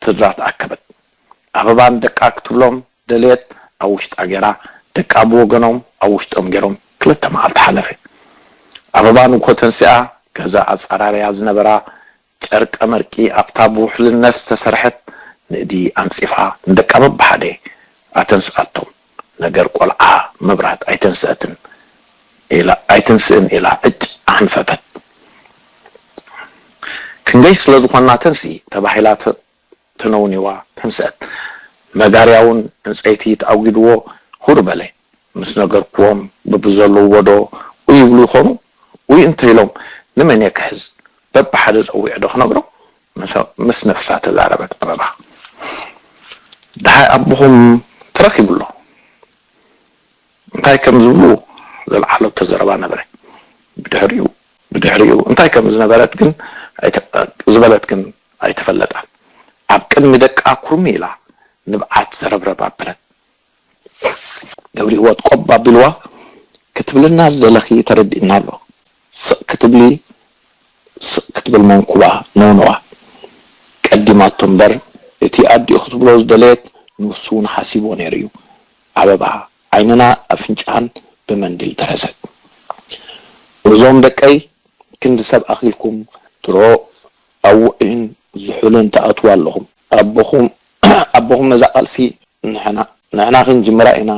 ስድራ ተኣከበት። ኣበባ ንደቃ ክትብሎም ደልየት ኣብ ውሽጣ ገይራ ደቃ ብወገኖም ኣብ ውሽጦም ገይሮም ክልተ መዓልቲ ሓለፈ። ኣበባ ንግሆ ተንሲኣ ገዛ ኣጸራርያ ዝነበራ ጨርቀ መርቂ ኣብታ ብውሕልነት ዝተሰርሐት ንእዲ ኣንጺፋ ንደቃ በብሓደ ኣተንስኣቶም። ነገር ቆልዓ መብራት ኣይተንስአትን ኢላ ኣይትንስእን ኢላ ዕጭ ኣሕንፈፈት። ክንደይ ስለ ዝኾና ተንስኢ ተባሂላ ተነውኒዋ ተንስአት። መጋርያ እውን ዕንጸይቲ ተኣጒድዎ ሁር በለ። ምስ ነገርክዎም በብዘለውዎ ዶ ኡይ ይብሉ ይኾኑ? ኡይ እንተኢሎም ንመን እየ ክሕዝ? በብሓደ ጸዊዐ ዶ ክነግሮም? ምስ ነፍሳ ተዛረበት ኣበባ። ደሃይ ኣቦኹም ተረኺቡ ኣሎ። እንታይ ከም ዝብሉ ዘልዓለቶ ዘረባ ነበረ። ብድሕሪኡ ብድሕሪኡ እንታይ ከም ዝነበረት ግን ኣይተ- ዝበለት ግን ኣይተፈለጠን። ኣብ ቅድሚ ደቃ ኩርሚ ኢላ ንብዓት ዘረብረብ ኣበለት። ገብሪ ህይወት ቆብ ኣቢልዋ፣ ክትብልና ዝደለኺ ተረዲእና ኣሎ። ስቕ ክትብሊ ስቕ ክትብል መንኩባ ነውነዋ። ቀዲማቶ እምበር እቲ ኣዲኡ ክትብሎ ዝደለየት ንሱ እውን ሓሲቦ ነይሩ እዩ። ኣበባ ዓይንና ኣፍንጫን ብመንዲል ደረሰት። እዞም ደቀይ ክንዲ ሰብ ኣኺልኩም ድሮ ኣብ ውዑይን ዝሑልን ትኣትዉ ኣለኹም። ኣቦኹም ኣቦኹም ነዛ ቃልሲ ንሕና ንሕና ክንጅምራ ኢና፣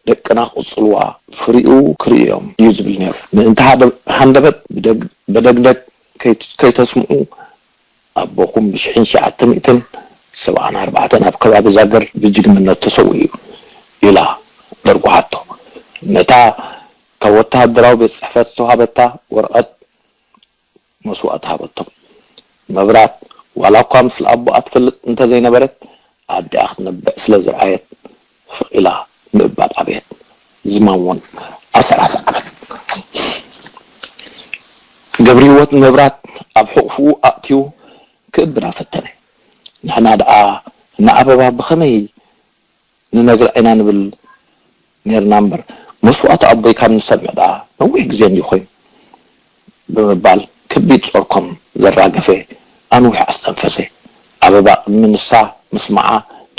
ደቅና ክቕጽልዋ፣ ፍሪኡ ክርእዮም እዩ ዝብል ነይሩ። ምእንቲ ሃደ- ሃንደበት ብደግ- በደግደግ ከይት- ከይተስምዑ ኣቦኹም ብሽሕን ትሽዓተ ሚእትን ሰብዓን ኣርባዕተን ኣብ ከባቢ ዛገር ብጅግንነት ተሰዊኡ እዩ ኢላ ደርጉሓቶ። ነታ ካብ ወተሃደራዊ ቤት ጽሕፈት ዝተዋህበታ ወረቐት መስዋእቲ ሃበቶም። መብራት ዋላ እኳ ምስለ ኣቦኣ ትፈልጥ እንተዘይነበረት ኣዲኣ ክትነብዕ ስለ ዝረኣየት ፍቕ ኢላ ምእባድ ኣበየት። ዝማም እውን ኣሰራ ሰዓበት። ገብረ ህይወት ንመብራት ኣብ ሕቑፍኡ ኣእትዩ ክእብዳ ፈተነ። ንሕና ደኣ ንኣበባ ብኸመይ ንነግራ ኢና ንብል ኔርና እምበር መስዋእቲ ኣቦይ ካብ ንሰምዕ ደኣ ነዊሕ ግዜ እንድዩ ኮይኑ ብምባል ከቢድ ጾርኮም ዘራገፈ ኣንዊሕ ኣስተንፈሰ። ኣበባ ቅድሚ ንሳ ምስማዓ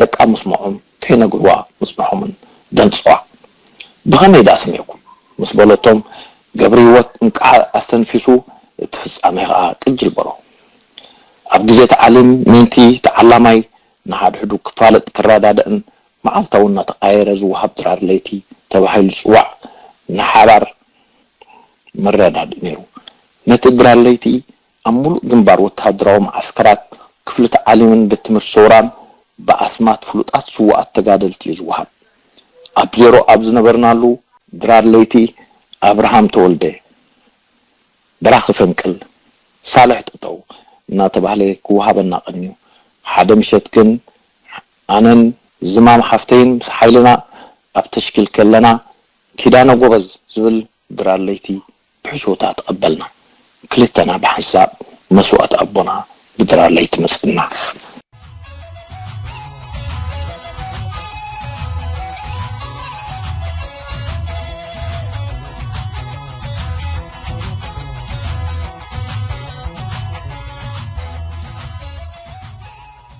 ደቃ ምስምዖም ከይነግርዋ ምጽንሖምን ደንጸዋ። ብኸመይ ደኣ ሰሚዕኩም ምስ በለቶም ገብረ ህይወት እንቃዓ ኣስተንፊሱ እቲ ፍጻሜ ከኣ ቅጅል በሮ። ኣብ ግዜ ተዓሊም ምእንቲ ተዓላማይ ንሓድሕዱ ክፋለጥ ክረዳድእን መዓልታዊ እናተቓየረ ዝወሃብ ድራር ለይቲ ተባሂሉ ዝጽዋዕ ንሓባር መረዳድእ ነይሩ። ነቲ ድራር ለይቲ ኣብ ምሉእ ግንባር ወተሃደራዊ መዓስከራት ክፍሊ ተዓሊምን ቤት ትምህርቲ ሰውራን ብኣስማት ፍሉጣት ስዉኣት ተጋደልቲ እዩ ዝወሃብ። ኣብ ዜሮ ኣብ ዝነበርናሉ ድራር ለይቲ ኣብርሃም ተወልደ፣ በራኺ ፈንቅል፣ ሳልሕ ጠጠው እናተባህለ ክወሃበና ቀንዩ። ሓደ ምሸት ግን ኣነን ዝማም ሓፍተይን ምስ ሓይልና ኣብ ተሽኪል ከለና ኪዳነ ጎበዝ ዝብል ድራር ለይቲ ብሕሽውታ ተቐበልና። ክልተና ብሓንሳብ መስዋእቲ ኣቦና ብድራር ለይቲ መጸና።